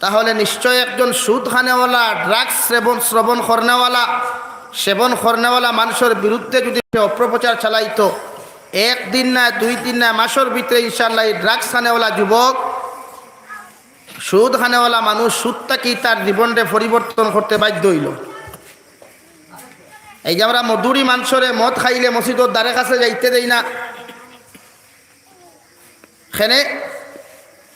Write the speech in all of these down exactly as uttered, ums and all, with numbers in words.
তাহলে নিশ্চয় একজন সুদ খানেওয়ালা, ড্রাগস সেবন, শ্রবণ করনেওয়ালা, সেবন করনেওয়ালা মানুষর বিরুদ্ধে যদি সে অপপ্রচার চালাইতো, এক দিন না, দুই দিন না, মাসর ভিতরে ইনশাআল্লাহ এই ড্রাগস খানেওয়ালা যুবক, সুদ খানেওয়ালা মানুষ সুদ থাকি তার জীবনরে পরিবর্তন করতে বাধ্য অইলো। এই যে আমরা মদুরি মানষরে মদ খাইলে মসজিদর দ্বারে কাছে যাইতে দেই না, কেনে?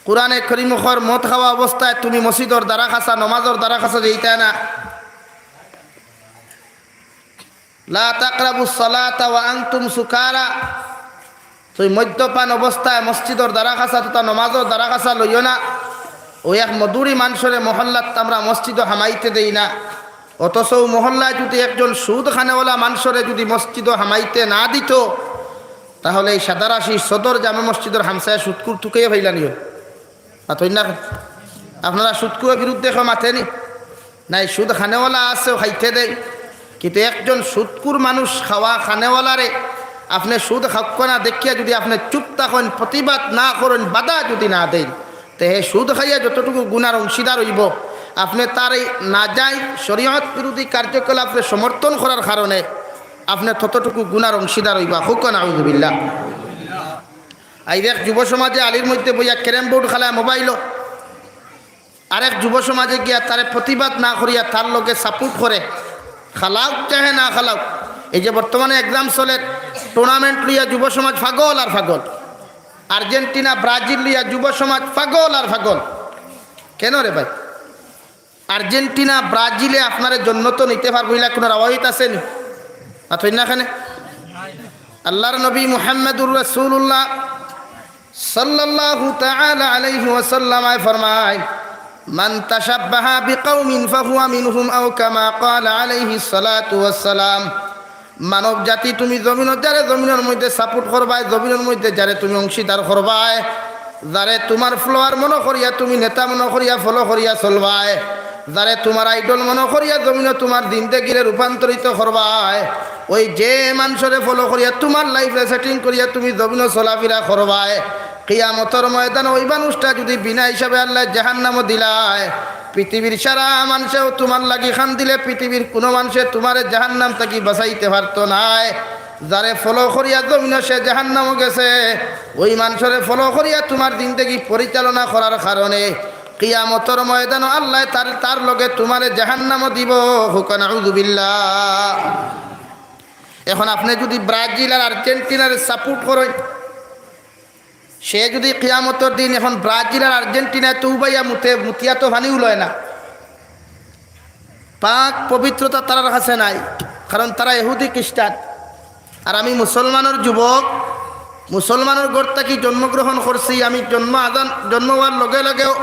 কোরআনে করিমো কর, মদ খাওয়া অবস্থায় তুমি মসজিদর দ্বারা কাছা, নমাজর দ্বারা কাছা যাইতায় না। লা তাকরাবুস সালাতা ওয়া আনতুম সুকারা। তুমি মদ্যপান অবস্থায় মসজিদর দ্বারা কাছা তথা নমাজর দ্বারা কাছা লইও না। অউ এক মদুরি মানষরে মহল্লাত আমরা মসজিদো হামাইতে দেই না। অথচ অউ মহল্লায় যদি একজন সুদ খানেওয়ালা মানষরে যদি মসজিদো হামাইতে না দিত, তাহলে এই সাদারাশি সদর জামে মসজিদর হামসায়া সুদখুর তুকাইয়া ফাইলা নিও। মাতইন না কেনে? আপনারা সুদখুরর বিরুদ্ধে কেউ মাতেনি? নাই, সুদ খানেওয়ালা আছে, অউ খাইতে দেয়, কিন্তু একজন সুদখুর মানুষ খাওয়া খানেওয়ালারে আপনে সুদ খাউক্কা না দেখিয়া যদি আপনে চুপ থাকইন, প্রতিবাদ না করইন, বাধা যদি না দেইন, তে হে সুদ খাইয়া যতটুকু গুনার অংশীদার অইবো, আপনে তার এই নাজাইজ শরীয়ত বিরোধী কার্যকলাপরে সমর্থন করার কারণে আপনে ততটুকু গুনার অংশীদার অইবা। কউক্কা নাউজুবিল্লাহ। আইজ এক যুব সমাজে আলির মধ্যে বইয়া ক্যারেম বোর্ড খেলায় মোবাইলো, আরেক যুব সমাজে গিয়া তারে প্রতিবাদ না করিয়া তার লগে সাপোর্ট করে, খেলাউক চাহে না খেলাউক। এই যে বর্তমানে এক্সাম চলের, টুর্নামেন্ট লইয়া যুব সমাজ পাগল আর পাগল। আর্জেন্টিনা, ব্রাজিল লইয়া যুব সমাজ পাগল আর পাগল। কেনে রে ভাই? আর্জেন্টিনা, ব্রাজিলে আপনারে জন্নতো নিতে পারবো, ইলা কুনু রাওয়ায়ত আছে নি? মাতইন না কেনে? আল্লাহর নবী মুহাম্মাদুর রাসূলুল্লাহ সাল্লাল্লাহু তাআলা আলাইহি ওয়াসাল্লাম আয় ফরমায়, "মান তাশাব্বাহা বিকাউমিন ফাহুয়া মিনহুম", আও কামা ক্বালা আলাইহিস সালাতু ওয়াস সালাম। মানব জাতি, তুমি জমিনো যারে জমিনর মধ্যে সাপোর্ট করবায়, জমিনর মধ্যে যারে তুমি অংশীদার করবায়, যারে তুমার ফলোয়ার মনো করিয়া, তুমি নেতা মনো করিয়া, ফলো করিয়া চলবায়, যারে তুমার আইডল মনো করিয়া জমিনো তুমার জিন্দেগিরে রূপান্তরিত করবায়, অউ যে মানষরে ফলো করিয়া তুমার লাইফরে সেটিং করিয়া তুমি জমিনো চলাফিরা করবায়, কিয়ামতর ময়দানো অউ মানুষটা যদি বিনা হিসাবে আল্লায় জাহান্নামো দিলায়, পৃথিবীর সারা মানষেও তুমার লাগি কান্দিলে পৃথিবীর কুনু মানষে তুমারে জাহান্নাম থাকি বাঁচাইতে পারতো নায়। যারে ফলো করিয়া জমিনো সে জাহান্নামো গেছে, অউ মানষরে ফলো করিয়া তুমার জিন্দেগি পরিচালনা করার কারণে কিয়ামতর ময়দানো আল্লায় তার, তার লগে তুমারে জাহান্নামো দিবো। কউক্কা নাউজুবিল্লাহ। এখন আপনে যদি ব্রাজিল আর আর্জেন্টিনারে সাপোর্ট করইন, সে যদি কিয়ামতর দিন এখন ব্রাজিল আর আর্জেন্টিনায় তো উবাইয়া মুতে, মুতিয়া তো পানিও লয় না। পাক পবিত্রতা তারার কাছে নাই, কারণ তারা ইহুদি খ্রিস্টান। আর আমি মুসলমানর যুবক, মুসলমানর ঘর থাকি জন্মগ্রহণ করছি। আমি জন্ম আজান, জন্ম অওয়ার লগে লগেও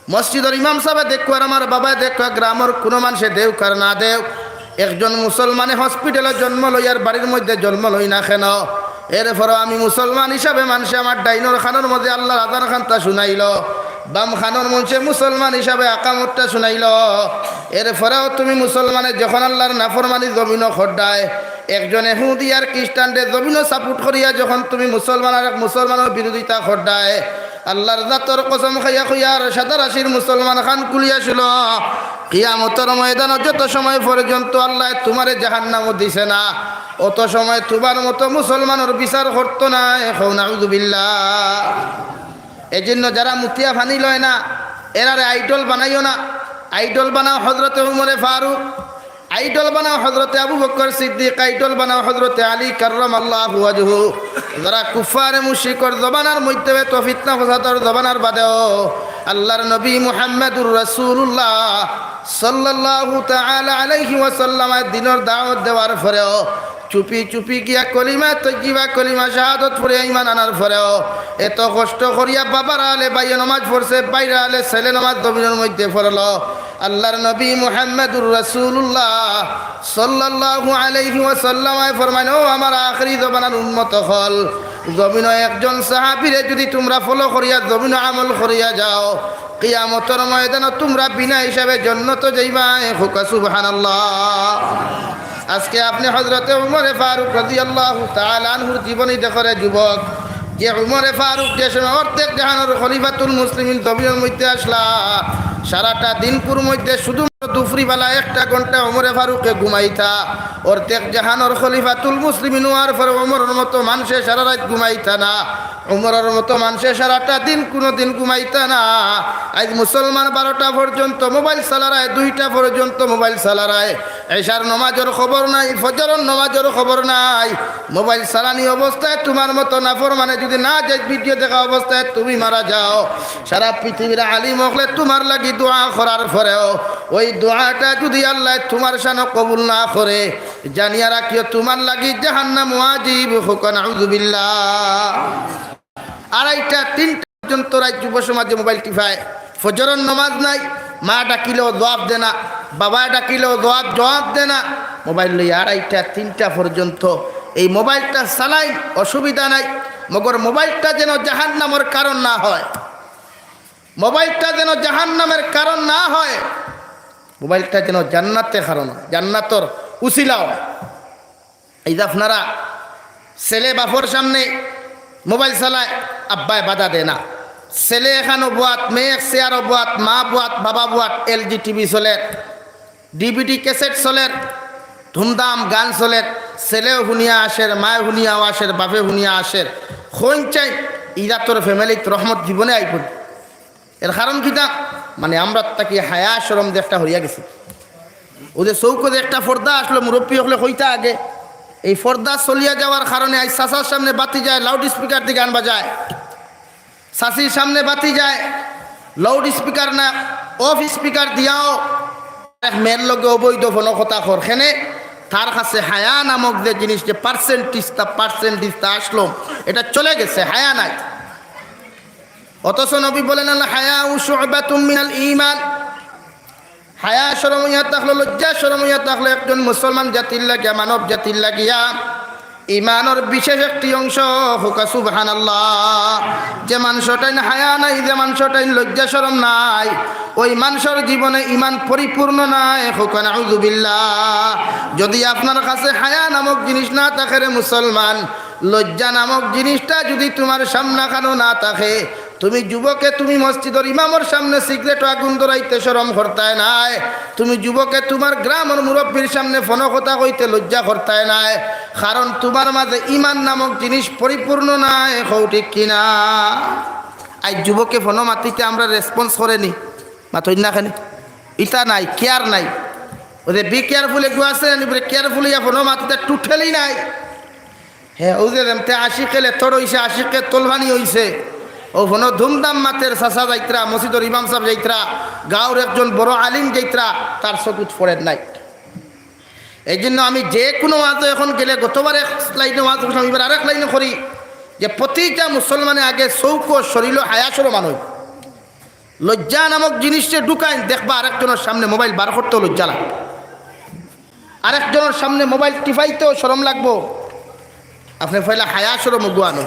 মসজিদর ইমাম সাবে দেখউক আর আমার বাবায় দেখউক, গ্রামর কুনু মানষে দেখউক আর না দেখউক, একজন মুসলমানে হসপিটালো জন্ম লইয়ার বাড়ির মধ্যে জন্ম লই না কেনে, এরপরও আমি মুসলমান হিসাবে মানষে আমার ডাইনর কানর মধ্যে আল্লাহর আজান খানতা শুনাইলো, বাম কানর মানষে মুসলমান হিসাবে আকামতটা শুনাইলো। এরপরেও তুমি মুসলমানে যখন আল্লাহর নাফরমানি জমিনো কররায়, একজন ইহুদি আর খ্রিস্টানরে জমিনো সাপোর্ট করিয়া যখন তুমি মুসলমান আর এক মুসলমানর বিরোধিতা কররায়, আল্লাহর জাতর কসম খাইয়া কইয়ার, সাদা রাশির মুসলমান, কান খুলিয়া শুনো, কিয়ামতর ময়দানো যত সময় পর্যন্ত আল্লায় তুমারে জাহান্নামো দিছে না, অত সময় তুমার মতো মুসলমানর বিচার করতো নায়। কও নাউজুবিল্লাহ। এজন্য যারা মুতিয়া পানি লয় না, এরারে আইডল বানাইও না। আইডল বানাও হযরতে উমরে ফারুক, আইডল বানাও হযরতে আবু বকর সিদ্দিক, আইডল বানাও হযরতে আলী কাররামাল্লাহু ওয়াজহু। যারা কুফফারে মুশরিকর জমানার মধ্যে তো ফিতনা ফসাদর জমানার বাদেও আল্লাহর নবী মুহাম্মাদুর রাসূলুল্লাহ সাল্লাল্লাহু তাআলা আলাইহি ওয়াসাল্লামে দ্বীনর দাওয়াত দেওয়ার পরেও চুপি চুপি গিয়া কলিমা তৈয়িবা, কলিমা শাহাদত পড়িয়া ঈমান আনার পরেও এত কষ্ট করিয়া বাবার আলে ভাইয়ে নমাজ পড়ছে, ভাইর আলে ছেলে নমাজ জমিনর মধ্যে পড়লো। আল্লাহর নবী মুহাম্মাদুর রাসূলুল্লাহ সাল্লাল্লাহু আলাইহি ওয়াসাল্লামে ফরমাইন, "ও আমার আখেরি জমানার উম্মত অকল, জমিনো একজন সাহাবীরে যদি তুমরা ফলো করিয়া জমিনো আমল করিয়া যাও, কিয়ামতর ময়দানো তুমরা বিনা হিসাবে জন্নতো যাইবায়।" কউক্কা সুবহানাল্লাহ। আজকে আপনে হযরতে উমরে ফারুক রাদিয়াল্লাহু তাআলা আনহুর জীবনী দেখরে যুবক, যে উমরে ফারুক যে সময় অর্ধেক জাহানর খলিফাতুল মুসলিমিন জমিনর মধ্যে আসলা, সারাটা দিনকুর মধ্যে শুধুমাত্র দুফরি বেলা একটা ঘন্টা উমরে ফারুকে ঘুমাইতা। অর্ধেক জাহানর খলিফাতুল মুসলিমিন অওয়ার পরে উমরর মতো মানষে সারা রাইত ঘুমাইতা না, উমরর মতো মানষে সারাটা দিন কুনুদিন ঘুমাইতা না। আইজ মুসলমান বারোটা পর্যন্ত মোবাইল চালারায়, দুইটা পর্যন্ত মোবাইল চালারায়, এশার নমাজর খবর নাই, ফজরর নমাজর খবর নাই। মোবাইল চালানি অবস্থায় তুমার মতো নাফরমানে যুদি নাজায়েজ ভিডিও দেখা অবস্থায় তুমি মারা যাও, সারা পৃথিবীর আলিম অকলে তুমার লাগি দোয়া করার পরেও ওই দোয়াটা যুদি আল্লায় তুমার শানো কবুল না করে, জানিয়া রাখিও তুমার লাগি জাহান্নাম ওয়াজিব। কউক্কা নাউজুবিল্লাহ। আড়াইটা তিনটা পর্যন্ত রাইত যুব সমাজে মোবাইল টিপায়, ফজরর নমাজ নাই, মা ডাকিলেও জবাব দে না, বাবা ডাকিলেও জবাব, জবাব দে না। মোবাইল লইয়া আড়াইটা তিনটা পর্যন্ত এই মোবাইলটা চালাইন, অসুবিধা নাই, মগর মোবাইলটা যেন জাহান্নামর কারণ না হয়, মোবাইলটা যেন জাহান্নামের কারণ না হয়, মোবাইলটা যেন জান্নাতে কারণ হয়, জান্নাতর উসিলা হয়। এই যে আপনারা ছেলে বাপর সামনে মোবাইল চালায়, আব্বায় বাধা দেয় না। ছেলে এখানো বওয়াত, মেয়ে এক চেয়ারো বওয়াত, মা বওয়াত, বাবা বওয়াত, এলজি টিভি চলের, ডিভিডি ক্যাসেট চলের, ধুমধাম গান চলের। ছেলেও হুনিয়া আসের, মায়ে হুনিয়াও আসের, বাপে হুনিয়া আসের। কইন চাই, ইরাতর ফ্যামিলিত রহমত জীবনে আইব না। এর কারণ কিতা? মানে, আমরার থাকি হায়া শরম যে একটা হরিয়া গেছে। অউ যে চউখো যে একটা পর্দা আছলো, মুরব্বি অকলে কইতা আগে, এই পর্দা চলিয়া যাওয়ার কারণে আইজ চাচার সামনে ভাতিজায় লাউড স্পিকার দি গান বাজায়, চাচির সামনে ভাতিজায় লাউড স্পিকার না, অফ স্পিকার দিয়াও এক মেয়ের লগে অবৈধ ফোনো কথা কর। কেনে? তার কাছে হায়া নামক যে জিনিস, যে পার্সেন্টেজটা, পার্সেন্টেজটা আছলো, এটা চলে গেছে, হায়া নাই। অথচ নবী বলেন, "আল হায়াউ শু'বাতুম মিনাল ঈমান।" হায়া শরম অইয়া থাকলো, লজ্জা শরম অইয়া থাকলো একজন মুসলমান জাতির লাগিয়া, মানব জাতির লাগিয়া ইমানর বিশেষ একটি অংশ। কউক্কা সুবহানাল্লাহ। যে মানষটাইন হায়া নাই, যে মানষটাইন লজ্জা শরম নাই, ওই মানষর জীবনে ইমান পরিপূর্ণ নাই। কউক্কা নাউজুবিল্লাহ। যুদি আপনার কাছে হায়া নামক জিনিস না থাকে রে মুসলমান, লজ্জা নামক জিনিসটা যুদি তুমার সামনাখানো না থাকে, তুমি যুবকে তুমি মসজিদর ইমামর সামনে সিগারেটো আগুন ধরাইতে শরম করতায় নায়, তুমি যুবকে তুমার গ্রামর মুরব্বির সামনে ফোনো কথা কইতে লজ্জা করতায় নায়, কারণ তুমার মাঝে ইমান নামক জিনিস পরিপূর্ণ নায়। কও ঠিক কিনা? আইজ যুবকে ফোনো মাতিতে আমরারে রেসপন্স করেনি, মাতইন না কেনে? ইতা নাই, কেয়ার নাই। অউ যে বি কেয়ারফুল এগু আছে, আনি বলে কেয়ারফুল ইয়া ফোনো মাতিতে টোটালি নাই। হে, অউ যে যেমতে আশিকে লেথর অইছে, আশিকে তলফানি অইছে। অউ ফোনো ধুমধাম মাতের, চাচা যাইত্রা, মসজিদর ইমাম সাব যাইত্রা, গাঁওর একজন বড় আলিম যাইত্রা, তার চকুত পড়ের নাই। এই জন্য আমি যে কুনু ওয়াজো এখন গেলে, গতবার এক লাইনে ওয়াজ করছিলাম, এবার আরেক লাইনে করি, যে প্রতিটা মুসলমানে আগে চউখো শরীলো হায়া শরম আনইন। লজ্জা নামক জিনিসরে ঢুকাইন, দেখবা আরেকজনর সামনে মোবাইল বার করতেও লজ্জা লাগে, আরেকজনর সামনে মোবাইল টিপাইতেও শরম লাগবো। আপনে পয়লা হায়া শরম অগু আনইন।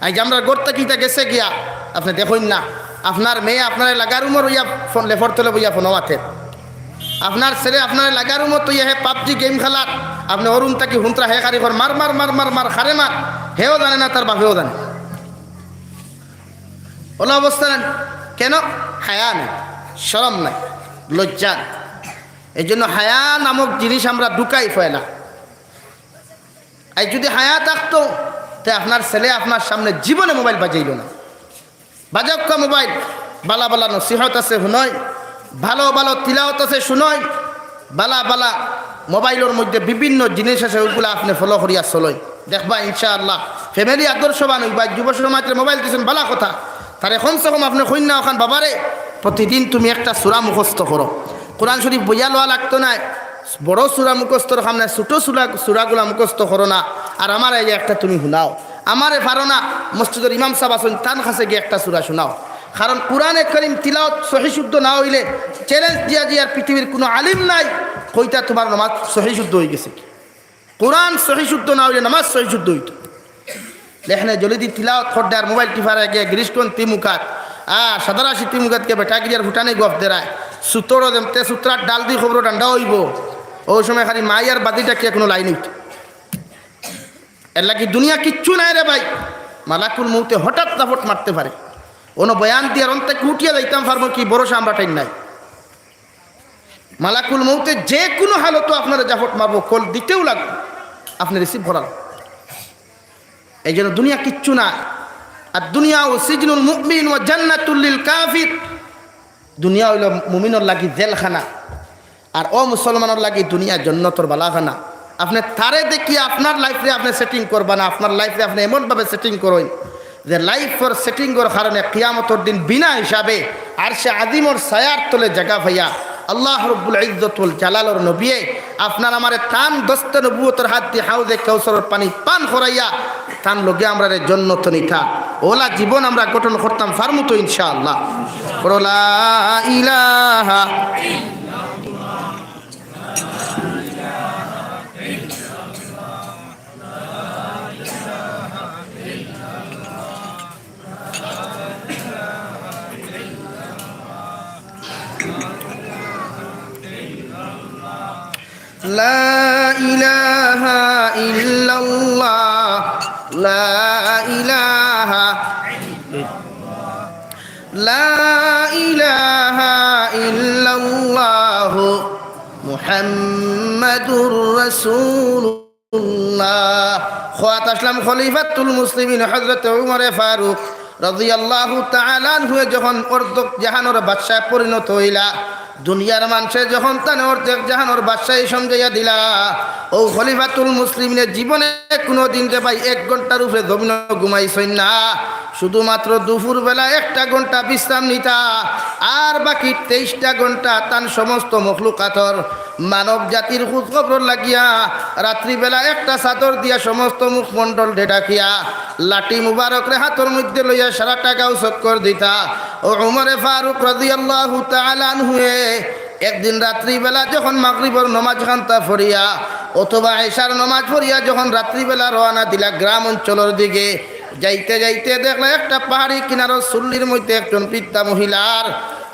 আইজ আমরার ঘর থাকি ইতা গেছে গিয়া, আপনে দেখইন না, আপনার মেয়ে আপনারে লাগা রুমো রইয়া ফোন, লেফর তলে বইয়া ফোনো মাতের, আপনার ছেলে আপনারে লাগা রুমো থইয়া হে পাবজি গেম খেলার, আপনে অউ রুম থাকি হুনত্রা হে খালি কর, "মার, মার, মার, মার, মার, কারে মার।" হেও জানে না, তার বাপেও জানে। অলা অবস্থা না? কেনে? হায়া নাই, শরম নাই, লজ্জা নাই। এই জন্য হায়া নামক জিনিস আমরা ঢুকাই পয়লা। আর যুদি হায়া থাকতো, তে আপনার ছেলে আপনার সামনে জীবনে মোবাইল বাজাইলো না। বাজাউক্কা মোবাইল, বালা বালা নসিহত আছে হুনইন, ভালো ভালো তিলাওত আছে হুনইন, বালা বালা মোবাইলর মধ্যে বিভিন্ন জিনিস আছে, অউগুলা আপনে ফলো করিয়া চলইন। দেখবা ইনশাআল্লাহ ফ্যামিলি আদর্শবান অইবা। যুব সমাজরে মোবাইল দিছইন, বালা কথা, তারে কমসে কম আপনে কইন না অখান, "বাবারে, প্রতিদিন তুমি একটা সূরা মুখস্থ করো।" কোরআন শরীফ বইয়া লওয়া লাগতো নায়, বড় সূরা মুখস্থর কাম নায়, ছোট সূরা, সূরাগুলা মুখস্থ করো না, আর আমারে এই একটা তুমি হুনাও। আমারে পারো না, মসজিদর ইমাম সাব আছইন, তান কাছে গিয়া একটা সূরা হুনাও। কারণ কোরআনে করিম তিলাওত সহি শুদ্ধ না অইলে চ্যালেঞ্জ দিয়া দিয়ার পৃথিবীর কুনু আলিম নাই, কইতা তুমার নমাজ সহি শুদ্ধ অইগেছে। কোরআন সহি শুদ্ধ না অইলে নমাজ সহি শুদ্ধ অইতো। লেখনে জলিদি তিলাওত করতে আর মোবাইল টিপার আগে গিরিশগঞ্জ তিমুকাত, আ, সাদারাশি তিমুকাত কে বেটাগিরিয়ার ফুটানি গফ দেরায়। সুতরো দেমতে সুতরার ডাল দি খবরো ডান্ডা অইবো। অউ সময় খালি মাই আর বাদি ডাকিয়া কুনু লাইন অইতো। এর লাগি দুনিয়া কিচ্ছু নাই রে ভাই। মালাকুল মউতে হঠাৎ জাফট মারতে পারে। অনো বয়ান দিয়ার অন্তে উঠিয়া যাইতাম পারমু কি ভরসা আমরার ঠাইন নাই। মালাকুল মউতে যে কুনু হালতো আপনারে জাফট মারবো, কল দিতেউ লাগবো, আপনে রিসিভ করা লাগবো। এই জন্য দুনিয়া কিচ্ছু না। আর দুনিয়া ও সিজনুল মুমিন ওয়া জান্নাতুল লিল কাফির। দুনিয়া অইলো মুমিনর লাগি জেলখানা, আর অমুসলমানর লাগি দুনিয়া জন্নতর বালাখানা। আপনে তারে দেখিয়া আপনার লাইফরে আপনে সেটিং করবা না, আপনার লাইফরে আপনে এমনভাবে সেটিং করইন যে লাইফর সেটিংর কারণে কিয়ামতর দিন বিনা হিসাবে আরশে আজিমর ছায়ার তলে জাগা পাইয়া আল্লাহ রব্বুল ইজ্জত ওয়াল জালালর নবিয়ে আপনার আমারে তান দস্তে নবুয়তর হাত দি হাউজে কাউসারর পানি পান করাইয়া তান লগে আমরারে জন্নত নিতা। অলা জীবন আমরা গঠন করতাম পারমু তো ইনশাআল্লাহ। পড়ো লা ইলাহা لا إله إلا الله، لا إله، لا إله إلا الله، محمد رسول আল্লাহ। খোয়াত আসলাম খলিফাতুল মুসলিমিন হযরত উমরে ফারুক রাদিয়াল্লাহু তাআলা আনহুয়ে যখন অর্ধেক জাহানর বাদশায় পরিণত অইলা, দুনিয়ার মানষে যখন তানে অর্ধেক জাহানর বাদশায় সমঝাইয়া দিলা, অউ খলিফাতুল মুসলিমিনে জীবনে কুনুদিন রে ভাই এক ঘন্টার উপরে জমিনো ঘুমাইছইন না, শুধুমাত্র দুপুর বেলা একটা ঘন্টা বিশ্রাম নিতা, আর বাকি তেইশটা ঘন্টা তান সমস্ত মখলুকাতর মানব জাতির খুঁজ খবর লাগিয়া রাত্রিবেলা একটা চাদর দিয়া সমস্ত মুখমণ্ডল ঢেঢাকিয়া লাঠি মুবারকরে হাতর মধ্যে লইয়া সারাটা গাঁও চক্কর দিতা। অউ উমরে ফারুক রাদিয়াল্লাহু তাআলা আনহুয়ে একদিন রাত্রিবেলা যখন মাগরিবর নমাজ খান্তা পড়িয়া অথবা এশার নমাজ পড়িয়া যখন রাত্রিবেলা রওয়ানা দিলা গ্রাম অঞ্চলর দিকে, যাইতে যাইতে দেখলা একটা পাহাড়ি কিনারর চুল্লির মধ্যে একজন বৃদ্ধা মহিলার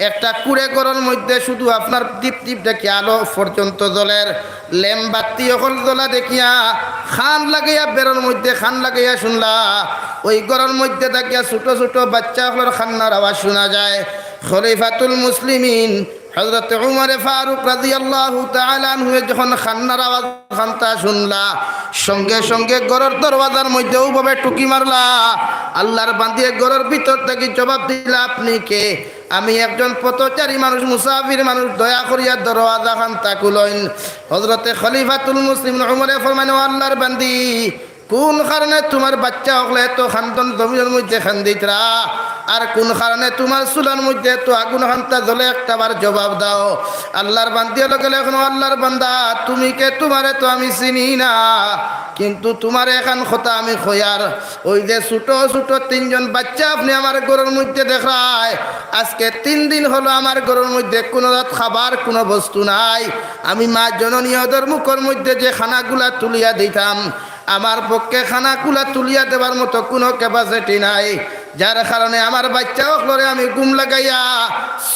একটা কুড়ে ঘরর মধ্যে শুধু আপনার টিপ টিপ দেখি আলো পর্যন্ত জ্বলের, লেম বাত্তি অকল জ্বলা দেখিয়া কান লাগাইয়া বেরর মধ্যে কান লাগাইয়া শুনলা, ওই ঘরর মধ্যে থাকিয়া ছোট ছোট বাচ্চা অকলর কান্নার আওয়াজ শুনা যায়। খলিফাতুল মুসলিমিন হযরত উমরে ফারুক রাদিয়াল্লাহু তাআলা আনহুয়ে যখন কান্নার আওয়াজ কান্তা শুনলা, সঙ্গে সঙ্গে ঘরর দরওয়াজার মধ্যে অউভাবে টুকি মারলা। আল্লাহর বান্দিয়ে ঘরর ভিতর থাকি জবাব দিলা, "আপনি কে?" "আমি একজন পথচারী মানুষ, মুসাফির মানুষ, দয়া করিয়া দরওয়াজা কান্তা খুলইন।" হযরতে খলিফাতুল মুসলিমিন উমরে ফরমাইন, "ও আল্লাহর বান্দি, কুন কারণে তুমার বাইচ্চা অকলে এত কান্দন জমিনর মধ্যে কান্দিতরা? আর কুন কারণে তুমার চুলার মধ্যে এত আগুন কান্তা জ্বলে, একটাবার জবাব দাও।" আল্লাহর বান্দিয়ে লগে লগে কইন, "ও আল্লাহর বান্দা, তুমি কে? তুমারে তো আমি চিনি না, কিন্তু তুমারে এখান কথা আমি কইয়ার, ওই যে ছোট ছোট তিনজন বাইচ্চা আপনে আমার ঘরর মধ্যে দেখরায়, আজকে তিন দিন অইলো আমার ঘরর মধ্যে কুনু জাত খাবার, কুনু বস্তু নাই। আমি মা জননী অদর মুখর মধ্যে যে খানাগুলা তুলিয়া দিতাম, আমার পক্ষে খানাগুলা তুলিয়া দেবার মতো কুনু capacity নাই, যার কারণে আমার বাইচ্চা অকলরে আমি ঘুম লাগাইয়া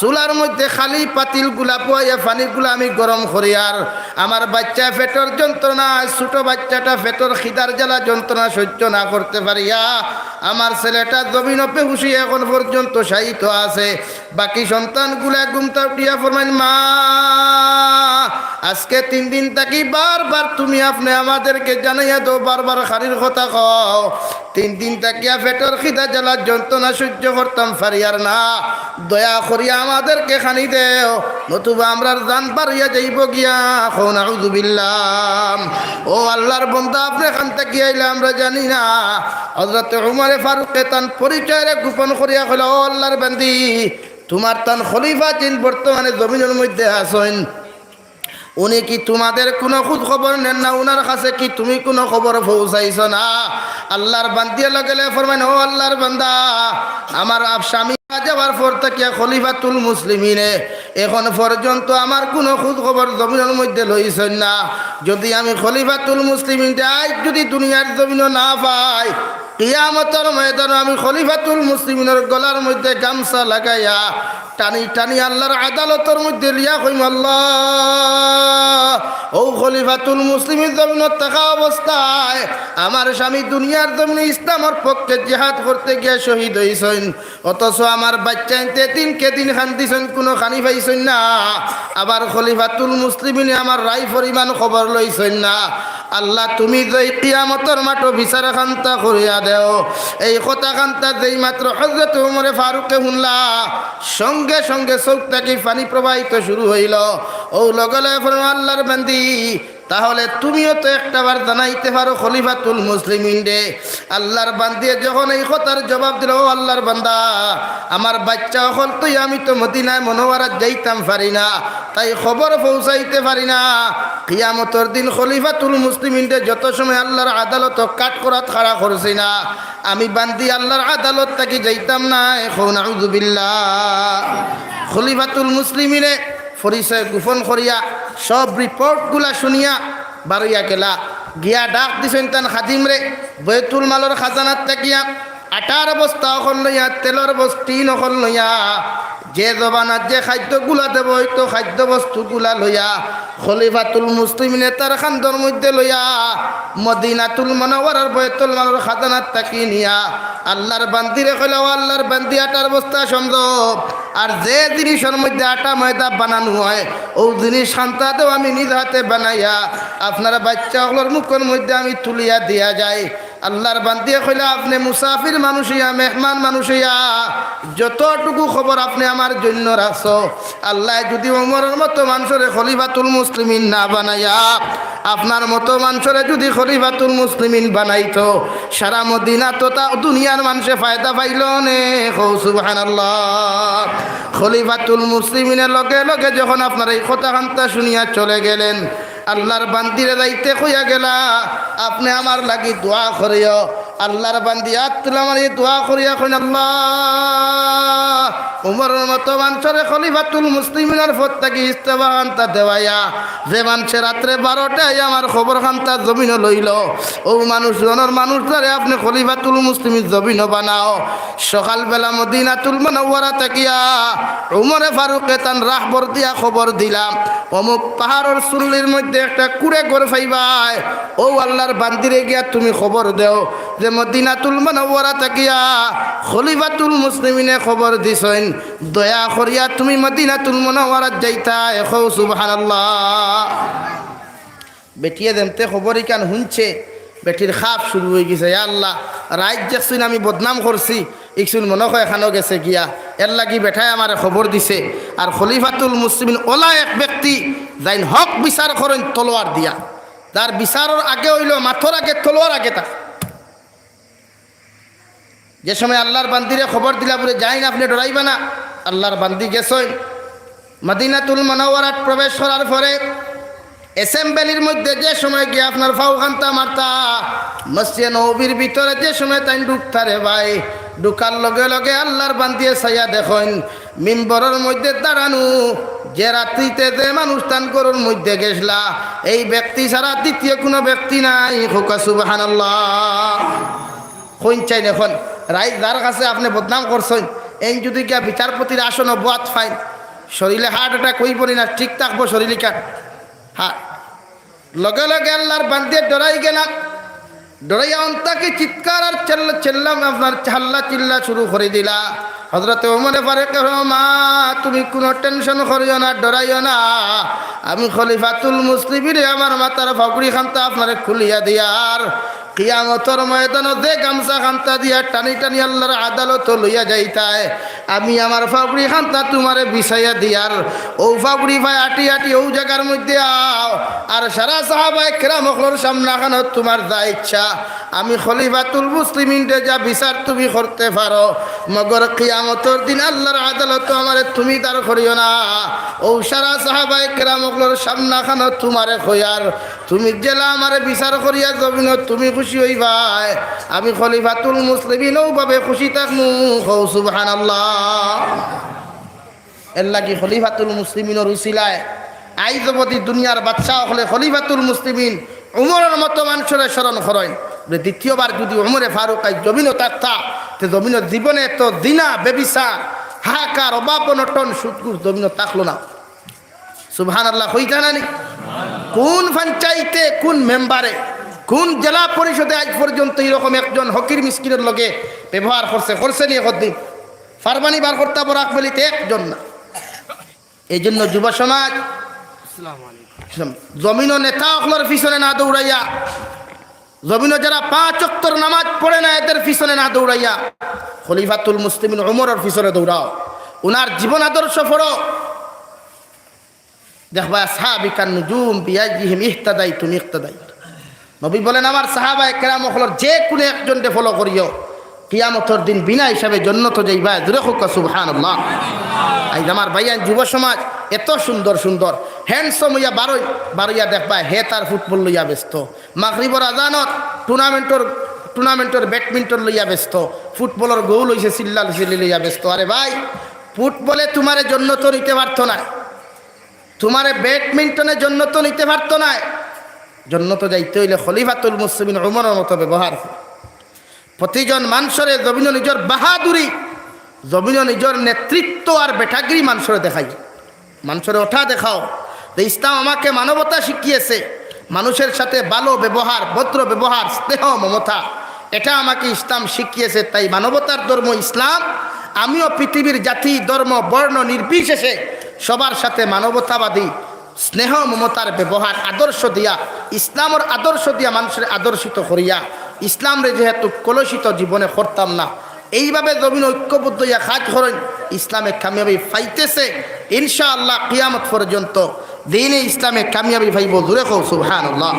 চুলার মধ্যে খালি পাতিলগুলা বওয়াইয়া পানিগুলা আমি গরম করিয়ার। আমার বাইচ্চা পেটর যন্ত্রণায়, ছোট বাইচ্চাটা পেটর খিদার জ্বালা যন্ত্রণা সহ্য না করতে পারিয়া আমার ছেলেটা জমিনো বেহুশ অইয়া এখন পর্যন্ত শায়িত আছে।" বাকি সন্তানগুলা ঘুমতা উঠিয়া ফরমাইন, "মা, আজকে তিন দিন থাকি বারবার তুমি আপনে আমাদেরকে জানাইয়া দেও, বারবার খানির কথা কও। তিন দিন থাকিয়া পেটর খিদা জ্বালা যন্ত্রণা সহ্য করতাম পারিয়ার না। দয়া করিয়া আমাদেরকে খানি দেও, নতুবা আমরার জান বারইয়া যাইবো গিয়া।" কও নাউজুবিল্লাহ। ও আল্লাহর বন্দা, আপনে কান থাকি আইলা আমরা জানি না। হযরতে উমরে ফারুকে তান পরিচয়রে গোপন করিয়া কইলা, "ও আল্লাহর বান্দি, তুমার তান খলিফা যিন বর্তমানে জমিনর মধ্যে আছইন, উনি কি তুমাদের কুনু খুঁজ খবর নেন না? উনার কাছে কি তুমি কুনু খবর পৌঁছাইছো না?" আল্লাহর বান্দিয়ে লগে লগে ফরমাইন, "ও আল্লাহর বান্দা, আমার আপ-, স্বামী যাওয়ার পর থাকিয়া খলিফাতুল মুসলিমিনে এখন পর্যন্ত আমার কুনু খুঁজ খবর জমিনর মধ্যে লইছইন না। যদি আমি খলিফাতুল মুসলিমিনরে আইজ যদি দুনিয়ার জমিনো না পাই, কিয়ামতর ময়দানো আমি খলিফাতুল মুসলিমিনর গলার মধ্যে গামছা লাগাইয়া টানি টানি আল্লাহর আদালতর মধ্যে লিয়া কইমু, "আল্লাহ, ও খলিফাতুল মুসলিমিন জমিনত থাকা অবস্থায় আমার স্বামী দুনিয়ার জমিনে ইসলামর পক্ষে জিহাদ করতে গিয়া শহীদ অইছইন, অথচ আমার বাইচ্চাইন্তে দিনকে দিন কান্দিছইন, কুনু খানি পাইছইন না। আবার খলিফাতুল মুসলিমিনে আমার রায় পরিমাণ খবর লইছইন না। আল্লাহ, তুমি যেই কিয়ামতর মাঠো বিচার খান্তা করিয়া দেও।" এই কথা খান্তা যেই মাত্র হযরত উমরে ফারুকে হুনলা, সঙ্গে সঙ্গে চউখ থাকি পানি প্রবাহিত শুরু অইলো। অউ লগে লগে ফরমাইন, "আল্লাহর বান্দি, তাহলে তুমিও তো একটা বার জানাইতে পারো খলিফাতুল মুসলিমিনরে।" আল্লাহর বান্দিয়ে যখন এই কথার জবাব দিলো, "ও আল্লাহর বান্দা, আমার বাইচ্চা অকল থইয়া আমি তো মদিনায় মুনাওয়ারাত যাইতাম পারি না, তাই খবর পৌঁছাইতে পারি না। কিয়ামতর দিন খলিফাতুল মুসলিমিনরে যত সময় আল্লাহর আদালতো কাঠগড়াত খাড়া করছি না, আমি বান্দি আল্লাহর আদালত থাকি যাইতাম নায়।" কও নাউজুবিল্লাহ। খলিফাতুল মুসলিমিনে পরিচয় গোপন করিয়া সব রিপোর্টগুলা শুনিয়া বারইয়া গেলা। গিয়া ডাক দিছইন তান খাদিমরে, বয়তুল মালর খাজানাত থাকিয়া আটার বস্তা অকল লইয়া, তেলর বস্তা, টিন অকল লইয়া, যে জমানাত যে খাদ্যগুলা দেবো অইতো, খাদ্য বস্তুগুলা লইয়া খলিফাতুল মুসলিমিনে তার কান্দর মধ্যে লইয়া মদিনাতুল মুনাওয়ারার বয়তুল মালর খাজানাত থাকি নিয়া আল্লাহর বান্দিরে কইলা, "ও আল্লাহর বান্দি, আটার বস্তা সমঝো, আর যে জিনিসর মধ্যে আটা ময়দা বানানো হয়, অউ জিনিস খান্তা দেও, আমি নিজ হাতে বানাইয়া আপনার বাইচ্চা অকলর মুখর মধ্যে আমি তুলিয়া দিয়া যাই।" আল্লাহর বান্দিয়ে কইলা, "আপনে মুসাফির মানুষ অইয়া, মেহমান মানুষ অইয়া যতটুকু খবর আপনে আমার জন্য রাখছো, আল্লায় যুদি উমরর মতো মানষরে খলিফাতুল মুসলিমিন না বানাইয়া আপনার মতো মানষরে যুদি খলিফাতুল মুসলিমিন বানাইতো, সারা মদিনা তথা দুনিয়ার মানষে ফায়দা পাইলো নে।" কও সুবহানাল্লাহ। খলিফাতুল মুসলিমিনে লগে লগে যখন আপনার এই কথা খান্তা শুনিয়া চলে গেলেন, আল্লাহর বান্দিরে যাইতে কইয়া গেলা, "আপনে আমার লাগি দোয়া করিও।" আল্লাহর বান্দি আত তুলা মারি দোয়া করিয়া কইন, "আল্লাহ, উমরর মতো মানষরে খলিফাতুল মুসলিমিনর পদ থাকি ইস্তফা খান্তা দেওয়াইয়া, যে মানষে রাত্রে বারোটায় আমার খবর খান্তা জমিনো লইলো, অউ মানুষ জনর মানুষ দ্বারে আপনে খলিফাতুল মুসলিমিন জমিনো বানাও।" সকালবেলা মদিনাতুল মুনাওয়ারা থাকিয়া উমরে ফারুকে তান রাহবর দিয়া খবর দিলা, "অমুক পাহাড়র চূড়ার মধ্যে একটা কুড়ে ঘর পাইবায়, অউ আল্লাহর বান্দিরে গিয়া তুমি খবর দেও যে মদিনাতুল মুনাওয়ারা থাকিয়া খলিফাতুল মুসলিমিনে খবর দিছইন, দয়া করিয়া তুমি মদিনাতুল মুনাওয়ারাত যাইতায়।" কও সুবহানাল্লাহ। বেটিয়ে যেমতে খবর ইখান হুনছে, বেটির খাপ শুরু অইগেছে, "ইয়া আল্লাহ, রাইত যেকছইন আমি বদনাম করছি, ইকছইন মনো কয় এখানো গেছে গিয়া, এরলাগি বেটায় আমারে খবর দিছে।" আর খলিফাতুল মুসলিমিন অলা এক ব্যক্তি, যাইন হক বিচার করইন তলোয়ার দিয়া। তার বিচারর আগে অইলো, মাতর আগে তলোয়ার আগে তার। যে সময় আল্লাহর বান্দিরে খবর দিলা বুলে, "যাইন, আপনে ডরাইবা না।" আল্লাহর বান্দি গেছইন। মদিনাতুল মুনাওয়ারাত প্রবেশ করার পরে অ্যাসেম্বলির মধ্যে যে সময় গিয়া আপনার পাও খান্তা মারতা, মসজিদে নববীর ভিতরে যে সময় তাইন ঢুকতা রে ভাই, ঢুকার লগে লগে আল্লাহর বান্দিয়ে চাইয়া দেখইন, মিম্বরর মধ্যে দাঁড়ানো, যে রাত্রিতে যে মানুষ তান ঘরর মধ্যে গেছলা, এই ব্যক্তি ছাড়া দ্বিতীয় কুনু ব্যক্তি নাই। কউক্কা সুবহানাল্লাহ। কইন চাইন অখন, রাইত যার কাছে আপনে বদনাম করছইন, এইন যুদি গিয়া বিচারপতির আসনো বওয়াত পাইন, শরীলে heart attack অইবো নি না, ঠিক থাকবো শরীল ইখান? হ্যাঁ। লগে লগে আল্লাহর বান্দিয়ে ডরাই গেলা। ডরাইয়া অন্তাকি চিৎকার আর চেল্লা-, চেল্লাম, আপনার হাল্লা চিল্লা শুরু করি দিলা। হযরতে উমরে ফারুকে কইলা, "মা, তুমি কুনু tension করিও না, ডরাইও না। আমি খলিফাতুল মুসলিমিনে আমার মাথার পাগড়ি খান্তা আপনারে খুলিয়া দিয়ার, কিয়ামতর ময়দানো যে গামছা খান্তা দিয়া টানি টানি আল্লাহর আদালতো লইয়া যাইতায়, আমি আমার পাগড়ি খান্তা তুমারে বিছাইয়া দিয়ার, অউ পাগড়ি পায় আটি আটি অউ জাগার মধ্যে আও, আর সারা সাহাবায়ে কেরাম অকলর সামনাখানো তুমার যা ইচ্ছা, আমি খলিফাতুল মুসলিমিনরে যা বিচার তুমি করতে পারো, মগর কিয়ামতর দিন আল্লাহর আদালতো আমারে তুমি দাঁড় করিও না।" অউ সারা সাহাবায়ে কেরাম অকলর সামনাখানো তুমারে কইয়ার, তুমি যেলা আমারে বিচার করিয়া জমিনো তুমি খুশি অইবায়, আমি খলিফাতুল মুসলিমিন অউ ভাবে খুশি থাকমু। কও সুবহানাল্লাহ। এরলাগি খলিফাতুল মুসলিমিনর উসিলায় আইজ অবধি দুনিয়ার বাদশা অকলে খলিফাতুল মুসলিমিন উমরর মতো মানষরে স্মরণ করইন। দ্বিতীয়বার যদি উমরে ফারুক আইজ জমিনো থাকতা, তে জমিনো জীবনে এত জিনা, বেবিচার, হাহাকার, অভাব, অনটন, সুদ, ঘুষ জমিনো থাকলো না। সুবহানাল্লাহ, কইতা না নি? কোন পঞ্চায়েতে, কোন মেম্বারে, কোন জেলা পরিষদে আইজ পর্যন্ত এরকম একজন ফকির মিসকিনর লগে ব্যবহার করছে, করছে নি একদিন? পারবা নি বার করতা বরাক ভ্যালিতে? একজন না। এই জন্য যুব সমাজ, আসসালামু আলাইকুম। জমিনো নেতা অকলর পিছনে না দৌড়াইয়া, জমিনো যারা পাঁচ ওয়াক্তর নামাজ পড়ে না, এদের পিছনে না দৌড়াইয়া খলিফাতুল মুসলিমিন উমরর পিছনে দৌড়াও, উনার জীবন আদর্শ পড়ো। দেখবা, আসহাবি কান নুজুম বিআইয়িহিম ইহতাদাইতুম ইহতাদাইতুম। নবী বলেন, আমার সাহাবায়ে কেরাম অকলর যে কোনো একজনরে ফলো করিও, কিয়ামতর দিন বিনা হিসাবে জন্নতো যাইবা। জোরে কউক্কা সুবহানাল্লাহ। আইজ আমার ভাইয়াইন যুব সমাজ এত সুন্দর সুন্দর, হ্যান্ডসাম অইয়া বারই, বারইয়া দেখবা, হে তার ফুটবল লইয়া ব্যস্ত, মাগরিবর আজানর টুর্নামেন্টর, টুর্নামেন্টর ব্যাডমিন্টন লইয়া ব্যস্ত, ফুটবলর গোল অইছে চিল্লা চিল্লি লইয়া ব্যস্ত। আরে ভাই, ফুটবলে তুমারে জন্নতো নিতে পারতো নায়, তুমারে ব্যাডমিন্টনে জন্নতো নিতে পারতো নায়। জন্নতো যাইতে অইলে খলিফাতুল মুসলিমিন উমরর মতো ব্যবহার। প্রতিজন মানষরে জমিনো নিজর বাহাদুরি, জমিনো নিজর নেতৃত্ব আর বেটাগিরি মানষরে দেখাই, মানষরে ওঠা দেখাও যে ইসলাম আমাকে মানবতা শিখিয়েছে, মানুষের সাথে ভালো ব্যবহার, ভদ্র ব্যবহার, স্নেহ, মমতা, এটা আমাকে ইসলাম শিখিয়েছে। তাই মানবতার ধর্ম ইসলাম, আমিও পৃথিবীর জাতি, ধর্ম, বর্ণ নির্বিশেষে সবার সাথে মানবতাবাদী, স্নেহ মমতার ব্যবহার, আদর্শ দিয়া, ইসলামর আদর্শ দিয়া মানষরে আদর্শিত করিয়া, ইসলামরে যেহেতু কলুষিত জীবনে করতাম না, এইভাবে জমিন ঐক্যবদ্ধ অইয়া কাজ করইন, ইসলামে কামিয়াবি পাইতেছে। ইনশাআল্লাহ কিয়ামত পর্যন্ত দ্বীনে ইসলামে কামিয়াবি পাইবো। জোরে কও সুবহানাল্লাহ।